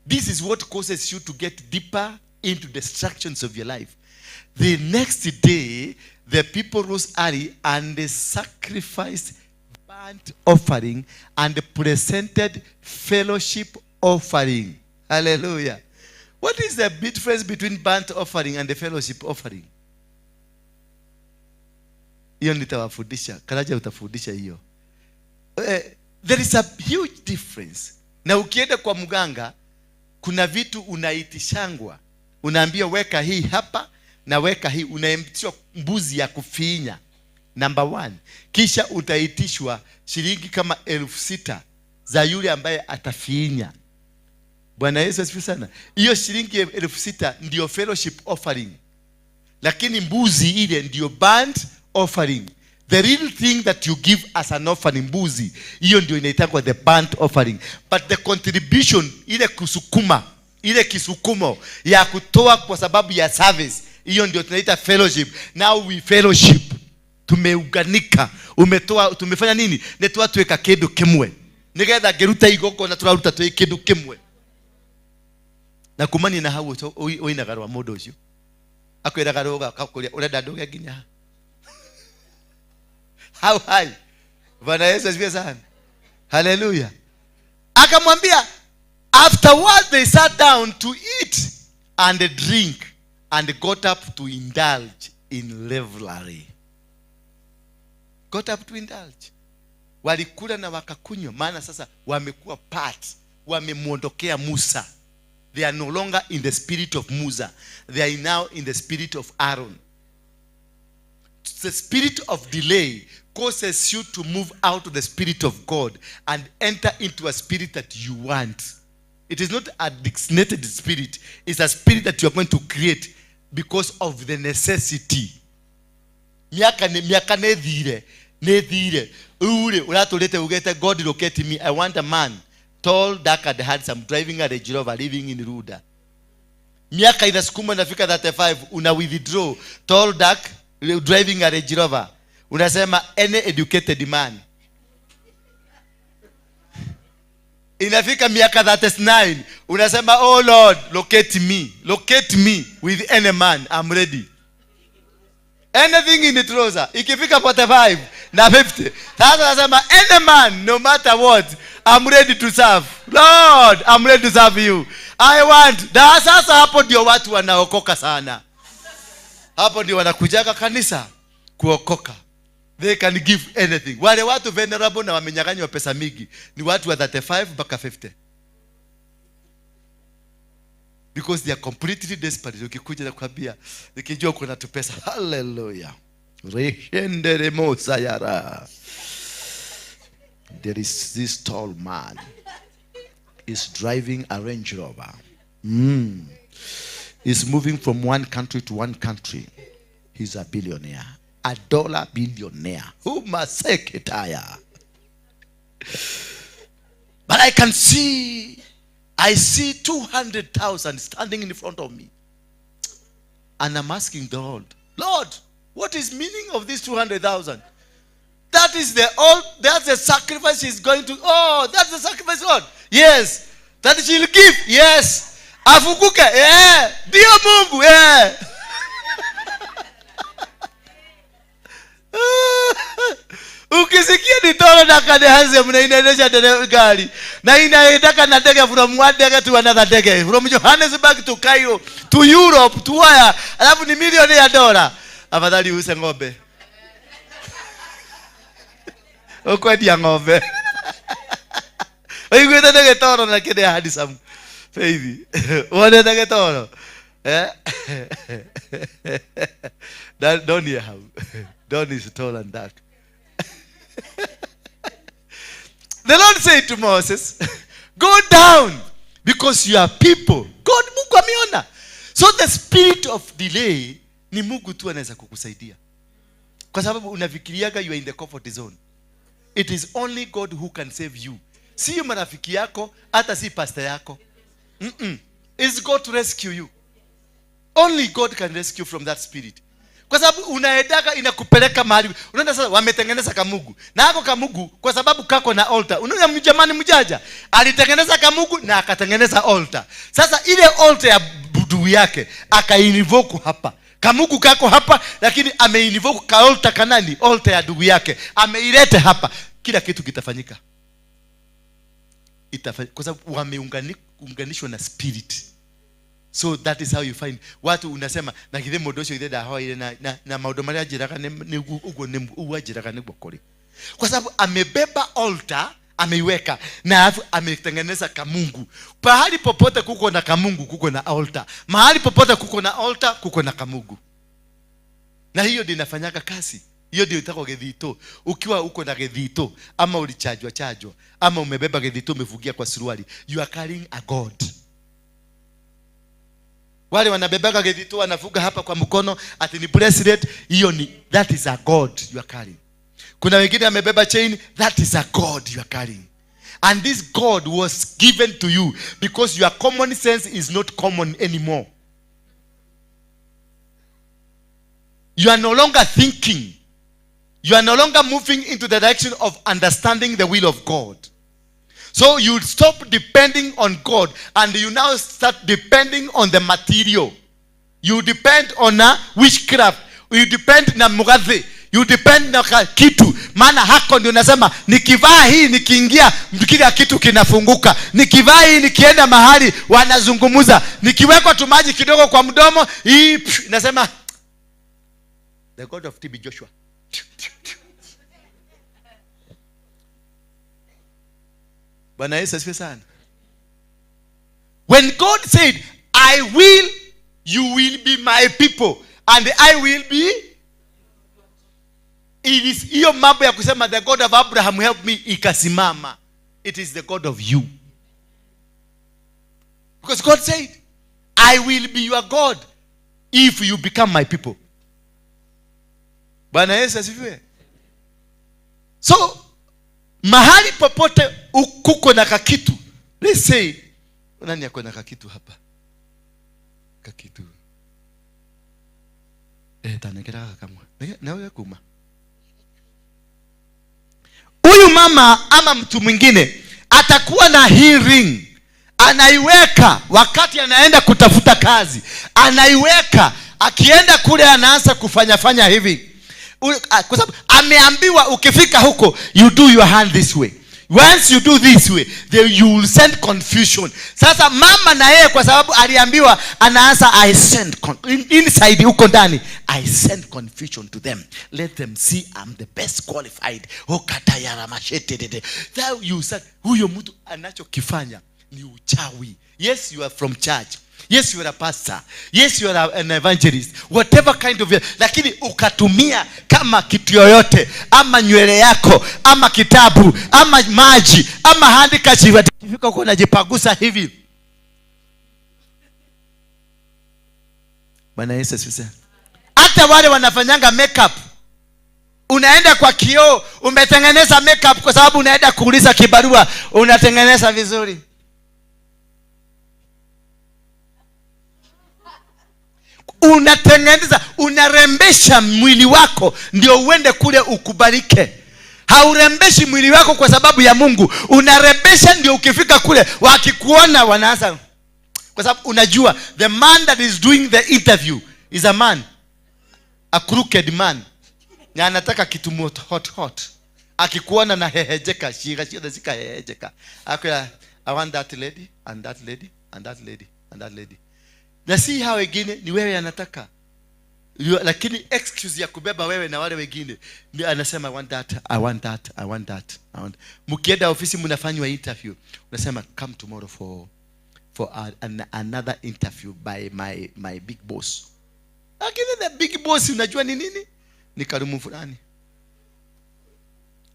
This is what causes you to get deeper into destructions of your life. The next day, the people rose early and they sacrificed burnt offering and presented fellowship offering. Hallelujah. What is the difference between burnt offering and the fellowship offering? Hiyo nitawafundisha. Karaja utafundisha hiyo. There is a huge difference. Na ukienda kwa mganga, kuna vitu unaitishangwa, unaambia weka hii hapa na weka hii. Unaitishwa mbuzi ya kufinya, number one, kisha utaitishwa shilingi kama 6,000 za yule ambaye atafinya. Bwana Yesu asifiwe sana. Hiyo shilingi 6,000 ndio fellowship offering, lakini mbuzi ile ndio burnt offering. The real thing that you give as an offering, mbuzi hiyo ndio inaitangwa the burnt offering. But the contribution, ile kusukuma, ile kisukumo ya kutoa kwa sababu ya service, hiyo ndio tunaita fellowship. Now we fellowship, tumeunganika, umetoa, tumefanya nini, nĩ twatuĩka kĩndũ kĩmwe, nĩgetha ngĩruta igongona tũraruta twĩ kĩndũ kĩmwe. Na kumania na hau ũinaga rwa mũndũ ũcio akwĩraga rũga, akakũria, "Ũrenda ndũge nginya ha?" How high? Bwana Yesu asifiwe sana. Haleluya. Akamwambia, afterward they sat down to eat and drink and got up to indulge in revelry. Got up to indulge. Walikula na wakakunywa, maana sasa wamekuwa part, wamemwondokea Musa. They are no longer in the spirit of Musa, they are now in the spirit of Aaron. The spirit of delay causes you to move out of the spirit of God and enter into a spirit that you want. It is not a designated spirit. It's a spirit that you are going to create because of the necessity. Miaka nĩ miaka, nĩ thire, nĩ thire. Rĩu rĩ, ũratũrĩte ugĩte, "God, locate me. I want a man tall, dark and handsome, driving a Range Rover, living in Runda." Miaka inasukuma, inafika 35, una withdraw tall, dark, driving a Range Rover, unasema any educated man. Inafika miaka 39, unasema, "Oh Lord, locate me, locate me with any man, I'm ready, anything in the trouser." Ikifika 45 na 50, sasa unasema, "Any man, no matter what, I'm ready to serve. Lord, I'm ready to serve you, I want." Na sasa hapo ndio watu wanaokoka sana. Hapo ndio wanakujaga kanisa kuokoka. They can give anything. Wale watu venerable na wamenyang'anywa pesa mingi ni watu wa 35 mpaka 50, because they are completely desperate. Ukikuja nakwambia, nikijua kuna tu pesa. Hallelujah. Reshenderemosayara. There is this tall man is driving a Range Rover. Is moving from one country to one country. He's a billionaire, a dollar billionaire. Humaseketaya. But I can see, I see 200,000 standing in front of me. And I'm asking the Lord, "Lord, what is meaning of this 200,000?" That is the all, that's the sacrifice she's going to, oh, that's the sacrifice, Lord. Yes. That she'll give. Yes. Afunguke. Yeah. Ndio Mungu. Yeah. Ukisikia ni toro na kadehaze mnainaendesha gari na inaendaka na ndege from one ndege to another ndege, from Johannesburg to Cairo to Europe to where, alafu ni milioni ya dola, afadhali use ng'ombe, ukwendia ng'ombe ũiguĩte nĩ gĩtoro na kĩrĩa handsome baby wonete gĩtoro, eh? Don here hau. Don is tall and dark. The Lord said to Moses, "Go down because you are people." God, Mungu ameona. So the spirit of delay ni Mungu tu anaweza kukusaidia. Kwa sababu unafikiriaga you are in the comfort zone. It is only God who can save you. Si marafiki yako, hata si pastor yako. It's God to rescue you. Only God can rescue from that spirit. Kwa sababu unaendaga inakupeleka mahali. Unaenda sasa wametengeneza kamugu. Na hako kamugu kwa sababu kako na altar. Unaona mjamani mjaja alitengeneza kamugu na akatengeneza altar. Sasa ile altar ya budu yake akainvoke hapa. Kamugu kako hapa lakini ameinvoke ka altar kanani, altar ya ndugu yake. Ameileta hapa. Kila kitu kitafanyika. Itafanyika kwa sababu wameunganishwa na spirit. So that is how you find watu unasema na githe mundu ucio ithe ndahoire na maundu maria njiraga ni uguo ni uguo njiraga niguo kuri, kwa sababu amebeba altar ameiweka na alafu ametengeneza kamungu. Pahali popote kuko na kamungu kuko na altar, mahali popote kuko na altar kuko na kamungu, na hiyo ndio inafanyaga kazi. Hiyo ndio itakuwa githito. Ukiwa uko na githito ama ulichajwa chajwa ama umebeba githito umefungia kwa suruali, you are carrying a god. Wale wanabebaga githito wanafunga hapa kwa mkono ati ni bracelet, hiyo ni that is a god you are carrying. Kuna wengine amebeba chain, that is a god you are carrying. And this god was given to you because your common sense is not common anymore. You are no longer thinking. You are no longer moving into the direction of understanding the will of God. So you stop depending on God and you now start depending on the material. You depend on a witchcraft. You depend na mugathi. You depend na kitu. Maana hako ndio nasema nikivaa hii nikiingia kila kitu kinafunguka. Nikivaa hii nikienda mahali wanazungumza. Nikiwekwa tu maji kidogo kwa mdomo hii nasema the God of TB Joshua. Bwana Yesu asifiwe sana. When God said, I will, you will be my people and I will be, it is hiyo mambo ya kusema the God of Abraham help me ikasimama. It is the God of you. Because God said, I will be your God if you become my people. Bwana Yesu asifiwe. So mahali popote kuko na kakitu. Let's say nani yako na kakitu hapa? Kakitu. Tanekera kamwe. Na kuma. Huyu mama ama mtu mwingine Atakuwa na hii ring, anaiweka wakati anaenda kutafuta kazi, anaiweka akienda kule, anaanza kufanya fanya hivi, kwa sababu ameambiwa ukifika huko you do your hand this way. Once you do this way, then you will send confusion. Sasa mama na yeye kwa sababu aliambiwa, anaanza I send inside huko ndani, I send confusion to them. Let them see I'm the best qualified. Okatayara mashete. That you said huyo mtu anachokifanya ni uchawi. Yes, you are from church. Yes, you are a pastor. Yes, you are an evangelist. Whatever kind of, lakini ukatumia kama kitu yoyote, ama nywele yako, ama kitabu, ama maji, ama handkerchief, ukifika huko unajipagusa hivi. Bwana Yesu asifiwe. Hata wale wanafanyanga makeup, unaenda kwa kioo, umetengeneza makeup kwa sababu unaenda kuuliza kibarua, unatengeneza vizuri. Unatengeneza, unarembesha mwili wako ndio uende kule ukubalike. Haurembeshi mwili wako kwa sababu ya Mungu, unarembesha ndio ukifika kule wakikuona wanaanza, kwa sababu unajua the man that is doing the interview is a man, a crooked man, na anataka kitu moto, hot hot. Akikuona na hehejeka, shika shika shika hehejeka, akwambia I want that lady and that lady and that lady and that lady. Na si hao wengine, ni wewe anataka. Lakini excuse ya kubeba wewe na wale wengine, ni anasema I want that, I want that, I want that, I want. Mkienda ofisi mnafanywa interview, unasema come tomorrow for another interview by my big boss. Lakini the big boss unajua ni nini? Ni karumu fulani.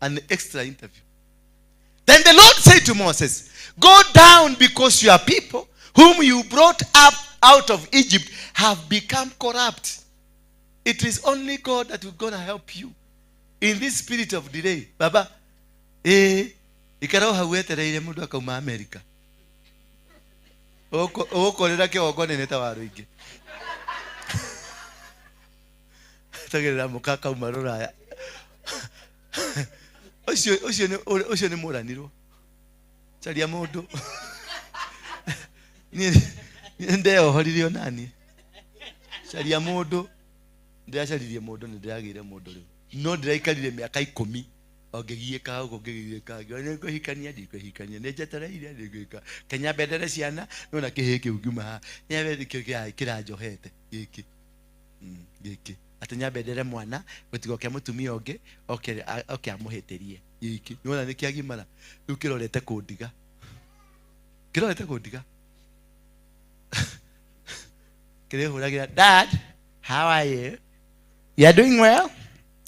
An extra interview. Then the Lord said to Moses, go down because your people whom you brought up out of Egypt have become corrupt. It is only God that will gonna help you in this spirit of delay. Baba, ikara hau wetereire mundu akauma America. Ugukorera kĩgongo nene ta wa rũingĩ. Tagĩrĩra mũka akauma rũraya. Ũcio nĩ mũranirwo. Caria mũndũ. Niĩ ndeohoririe onaniĩ. Caria mũndũ. Ndĩracaririe mũndũ, nĩ ndĩragĩire mũndũ rĩu. No ndĩraikarire mĩaka 10 ngĩgiĩka ũguo, ngĩgiĩka. Ngĩona nĩngũhikania, ndikũhikania. Nĩnjetereire, ndingĩka. Kenya mbendere ciana, nĩwona kĩhĩĩ kĩu ngiuma haha. Nyambe nĩkĩo kĩranjohete, gĩkĩ. Gĩkĩ. Atĩ nyambe ndere mwana, gũtigoke mũtumia ũngĩ, oke amũhĩtĩrie. Gĩkĩ. Nĩwona nĩkĩagimara. Rĩu kĩrorete kũndiga. Kĩrorete kũndiga. Kĩrĩhũragĩra, Dad, how are you? You are doing well?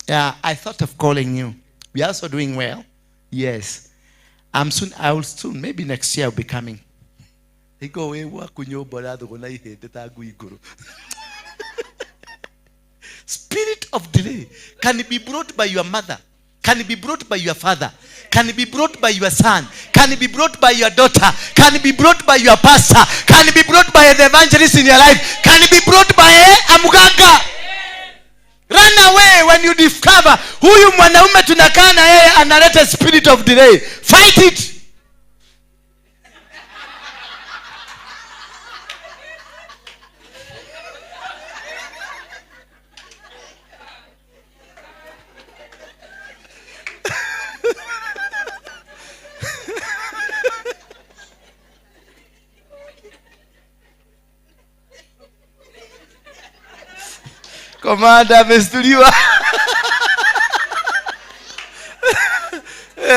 Yeah, I thought of calling you. We are also doing well. Yes. I'm soon, I will soon, maybe next year I'll be coming. Iko we wa kunyomba rathuguna ihĩndĩ ta ngui ngũrũ. Spirit of delay can be brought by your mother, can be brought by your father, can be brought by your son, can be brought by your daughter, can be brought by your pastor, can be brought by an evangelist in your life, can be brought by a muganga. Run away when you discover huyu mwanaume tunakaa na yeye analeta spirit of delay. Fight it. Komanda amestuliwa.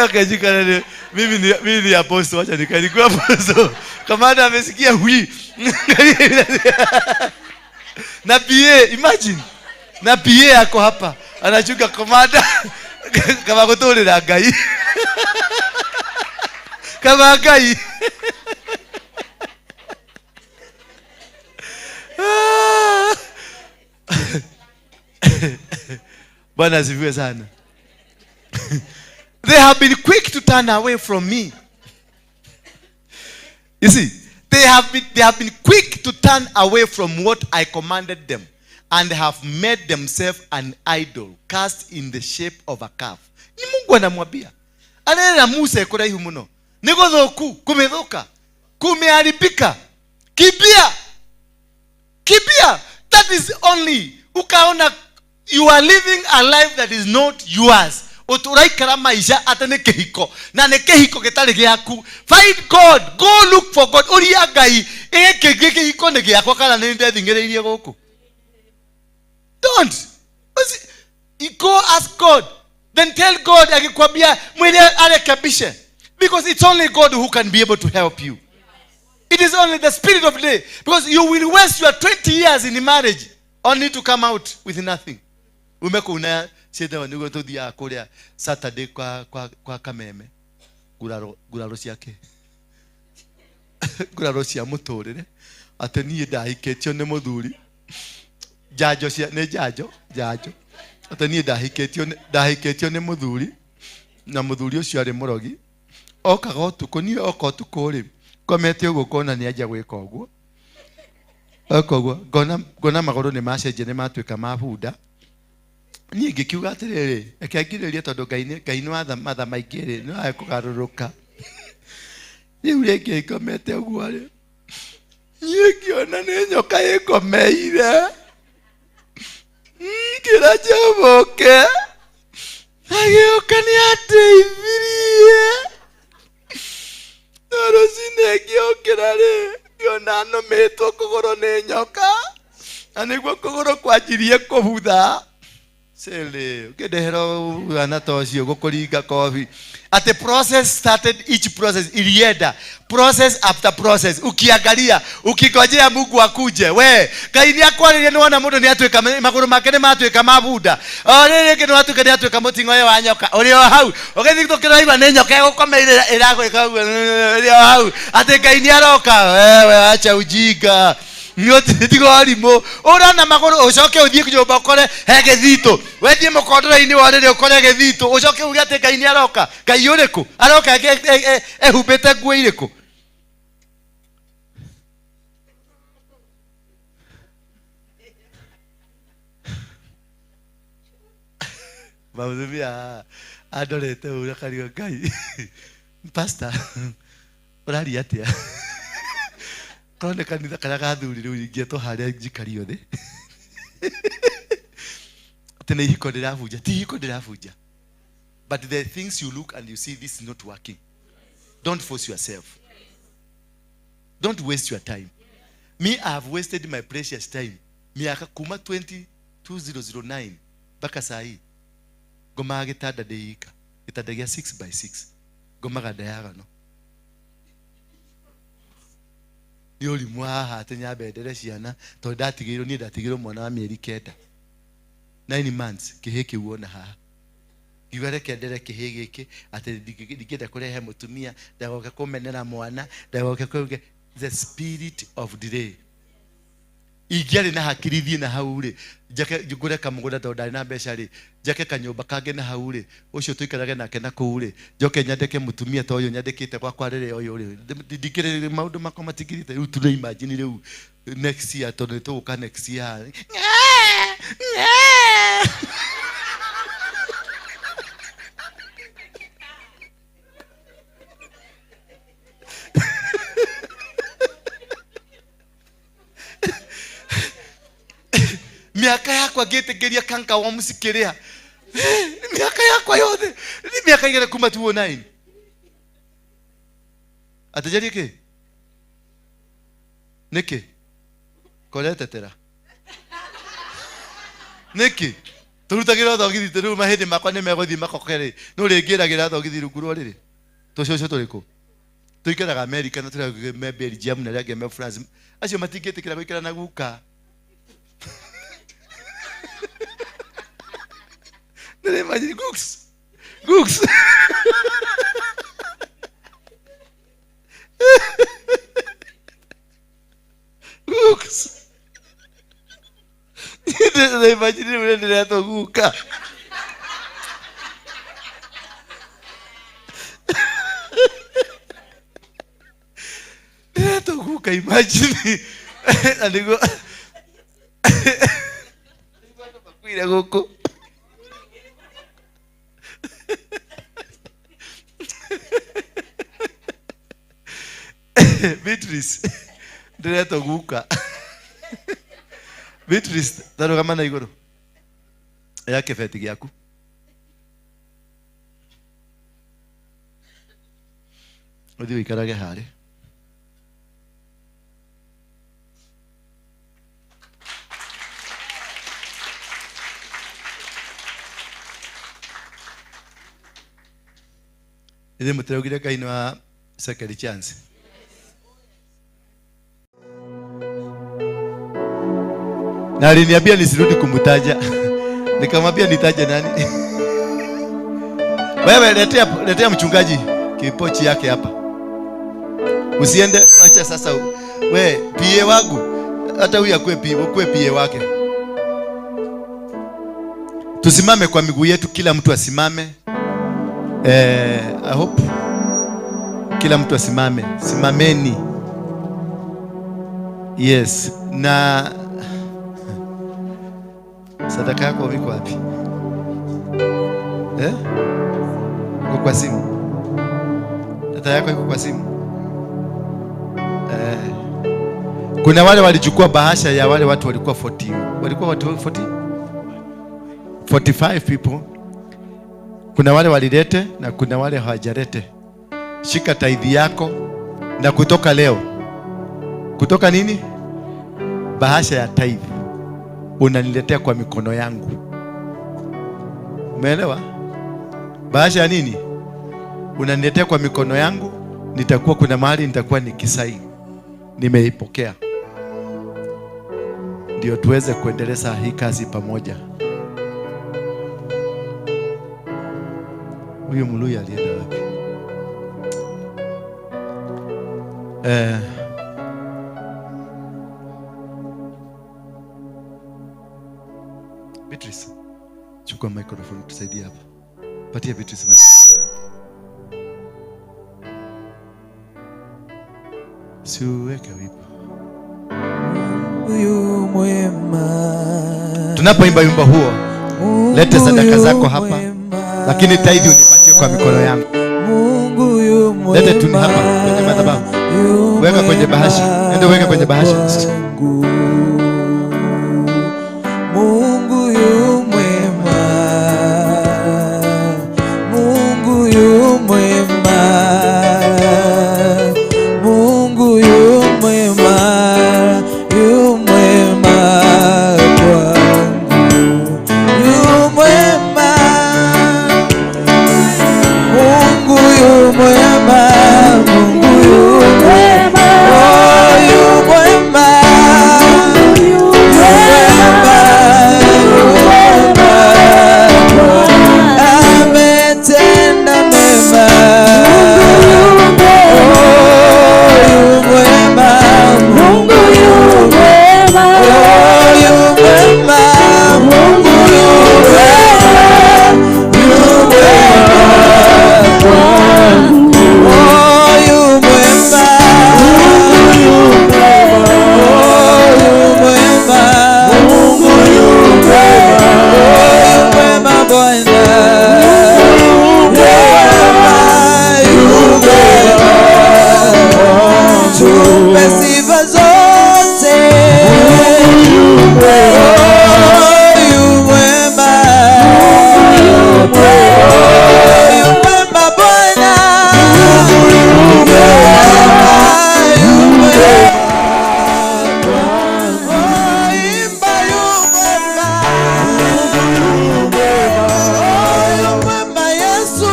Akajika nani? Mimi ni apostle, acha nikae apostle. Komanda amesikia hui. Na PA, imagine. Na PA ako hapa. Anachuka komanda kama kutolera ngai. Kama ngai. Bwana asifiwe sana. They have been quick to turn away from me. You see, they have been quick to turn away from what I commanded them, and have made themselves an idol cast in the shape of a calf. Ni Mungu anamwambia. Anena Musa ekoraihu muno. Nĩ gũthũku, kũmĩthũka, kumeharibika. Kimbia, kimbia. That is only ukaona you are living a life that is not yours. Ũraikara maisha atĩ nĩ kĩhiko na nĩ kĩhiko gĩtarĩ gĩaku. Find God, go look for God. Ũria Ngai, gĩkĩ kĩhiko nĩ gĩakwa kana nĩ ndething'ĩrĩirie gũkũ? Don't. Go ask God. Then tell God, akikwambia mwile arekebishe. Because it's only God who can be able to help you. It is only the spirit of day. Because you will waste your 20 years in marriage only to come out with nothing. Umekuna ciĩtagwo nĩguo tũthiaga kũrĩa Saturday kwa Kameme. Nguraro ciake. Nguraro cia mũtũrĩre. Atĩ niĩ ndahikĩtio nĩ mũthuri. Njanjo cia, nĩ njanjo, njanjo. Atĩ niĩ ndahikĩtio nĩ mũthuri. Na mũthuri ũcio arĩ mũrogi. Okaga ũtukũ, niĩ oka ũtukũ rĩ, ngomete ũguo ngona nĩ anjia gwĩka ũguo. Oka ũguo, ngona magũrũ nĩ macenjia, nĩ matuĩka ma bunda. Niĩ ngĩkiuga atĩrĩrĩ, reke ngirĩrĩrie tondũ Ngai nĩ wa matha maingĩ rĩ, nĩ wa kũgarũrũka. Rĩu rĩngĩ ngomete ũguo rĩ, niĩ ngĩona nĩ nyoka ĩngomeire. Ngĩra Jehova oke, agĩũka nĩ andeithirie. No rũcinĩ ngĩũkĩra rĩ, ngĩona nũmĩtwo kũgũrũ nĩ nyoka, na nĩguo kũgũrũ kwanjirie kũbutha. Sele, ũkĩndehera ũhana ta ũcio gũkũringa kobi. At the process started, each process ilienda process after process, ukiangalia ukingojea Mungu akuje. We Ngai ni akwarĩrie, nĩ wona mũndũ nĩ atuĩka magũrũ make nĩ matuĩka ma bunda, o rĩrĩ rĩngĩ nĩ watuĩka nĩ atuĩka mũting'oe wa nyoka ũrĩ o hau ũgĩthiĩ tũkĩraigua nĩ nyoka ĩgũkomeire ĩragwĩka ũguo, ĩrĩ o hau atĩ Ngai nĩ aroka. Wewe acha ujinga, tiga warimũ. Ũrona magũrũ ũcoke ũthiĩ nyũmba ũkore he gĩthitũ, wethiĩ mũkondoro-inĩ wa rĩrĩ ũkore gĩthitũ, ũcoke uge atĩ Ngai nĩ aroka. Ngai ũrĩkũ aroka ehumbĩte nguo irĩkũ? Maũthumia andorete ũguo akariga Ngai, pastor ũraria atĩa? Korwo nĩ kanitha karĩa gathuri rĩu ingĩetwo harĩa njikario thĩ. Atĩ nĩ ihiko ndĩrabunja, ti ihiko ndĩrabunja. But the things you look and you see this is not working. Don't force yourself. Don't waste your time. Me, I have wasted my precious time. Miaka kuma 2009 mpaka saa hii. Ngomaga gĩtanda ndĩ ika. Gĩtanda gĩa 6 by 6. Ngomaga diagonal. Nĩ ũrimũ haha atĩ nyambe ndere ciana tondũ ndatigĩirwo, niĩ ndatigĩirwo mwana wa mĩeri 9. 9 months kĩhĩ kĩu ona haha. Ngiuga reke ndere kĩhĩ gĩkĩ atĩ ndingĩenda kũrehe mũtumia ndagoke kũmenera mwana ndagoke kũge. The spirit of delay. Ingĩarĩ na hakiri thiĩ na hau rĩ, njake ngũre kamũgũnda tondũ ndarĩ na mbeca rĩ, njake kanyũmba kangĩ na hau rĩ, ũcio tũikarage nake na kũu rĩ, njoke nyandĩke mũtumia ta ũyũ nyandĩkĩte gwakwa rĩrĩ ũyũ rĩ, ndingĩrĩ maũndũ makwa matingirĩte. Rĩu tũrĩ imagine rĩu next year tondũ nĩ tũgũka next year. Miaka yakwa ngĩtĩkĩria kanka wa mũcikĩrĩa. Miaka yakwa yothe. Ni miaka igana kuma 209. Atĩjarie kĩ? Nĩkĩ? Koretetera. Nĩkĩ? Tũrutagĩra thogithi rĩu mahĩndĩ makwa nĩ megũthiĩ makoke rĩ. No rĩngĩragĩra thogithi rungu rwa rĩrĩ. Tũcũcũ tũrĩkũ? Tũikaraga America na tũrĩa me Belgium na arĩa angĩ me France. Acio matingĩtĩkĩra gũikara na guka. Imagine Gooks. Gooks. Gooks. Imagine vile nilianza guka. Nilianza guka, imagine. Na niguo makuire gũkũ. Beatrice, ndiretwo guka. Beatrice, tarũgama na igũrũ ya kĩbeti gĩaku. Ũthiĩ ũikarage harĩ. Ithuĩ mũtiraugire Ngai nĩ wa second chance. Na aliniambia nisirudi kumtaja. Nikamwambia nitaje nani? Wewe letea mchungaji kipochi yake hapa. Usiende, acha sasa. We PA wangu, hata huyu akue PA, ukue PA wake. Tusimame kwa miguu yetu, kila mtu asimame. I hope kila mtu asimame. Simameni. Yes. Na sadaka yako iko wapi? Eh? Iko kwa simu. Data yako iko kwa simu. Kuna wale walichukua bahasha ya wale watu walikuwa 40. Walikuwa watu 40? 45 people. Kuna wale walilete na kuna wale hawajalete. Shika tithe yako na kutoka leo. Kutoka nini? Bahasha ya tithe unaniletea kwa mikono yangu. Umeelewa? Bahasha ya nini? Unaniletea kwa mikono yangu, nitakuwa kuna mahali nitakuwa nikisaini. Nimeipokea. Ndio tuweze kuendeleza hii kazi pamoja. Huyu Mluya alienda wapi? Beatrice, chukua microphone tusaidie hapa. Patia Beatrice mic. Siweke wimbo. Tunapoimba wimbo huo, lete sadaka zako hapa, lakini tithe unipatie kwa mikono yangu. Lete tu hapa kwenye madhabahu. Weka kwenye bahasha. Nenda weka kwenye bahasha. Mungu yu mwema. Mungu yu mwema. Mungu yu mwema. Yu mwema kwangu. Yu mwema. Mungu yu mwema. Mungu yu mwema. Oh, yu mwema. Yu mwema. Yu mwema. Ametenda mema. Oh, yu mwema. Mungu yu mwema. Oh, yu mwema. Mungu yu mwema. Yu mwema kwangu. Oh, yu mwema. Oh, yu mwema. Mungu yu mwema. Oh, yu mwema Bwana. Yu mwema, yu mwema. Tupe sifa zote. Oh, yu mwema. Oh, yu mwema Bwana. Yu mwema, yu mwema. Oh, imba yu mwema. Oh, yu mwema Yesu.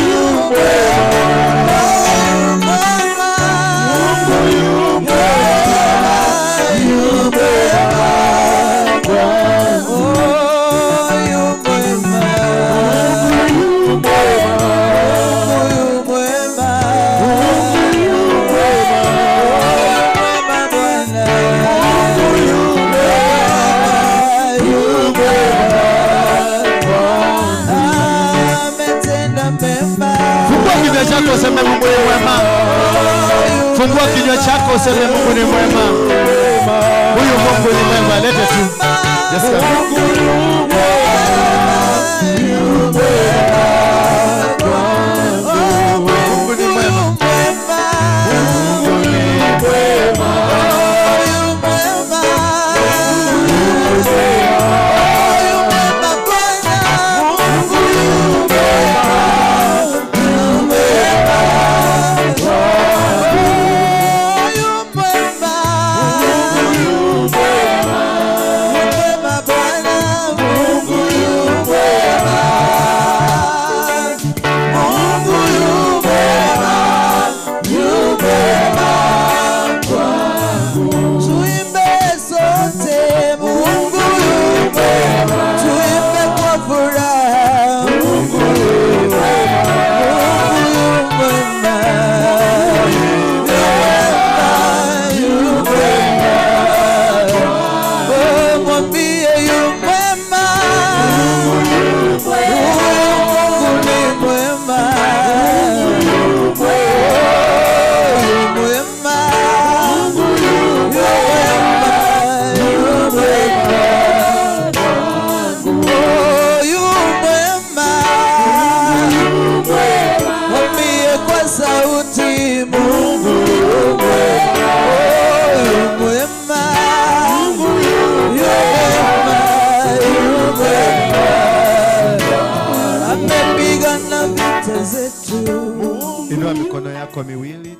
Yu mwema. Yu mwema. Yu mwema. Oh, yu mwema. Yu mwema. Yu mwema Bwana. Yu mwema. Yu mwema. Ametenda mema. Fungua kinywa chako useme Mungu ni mwema. Fungua kinywa chako useme Mungu ni mwema. Huyu Mungu ni mwema. Lete tu. Yes, come. Mungu ni mwema. yako miwili.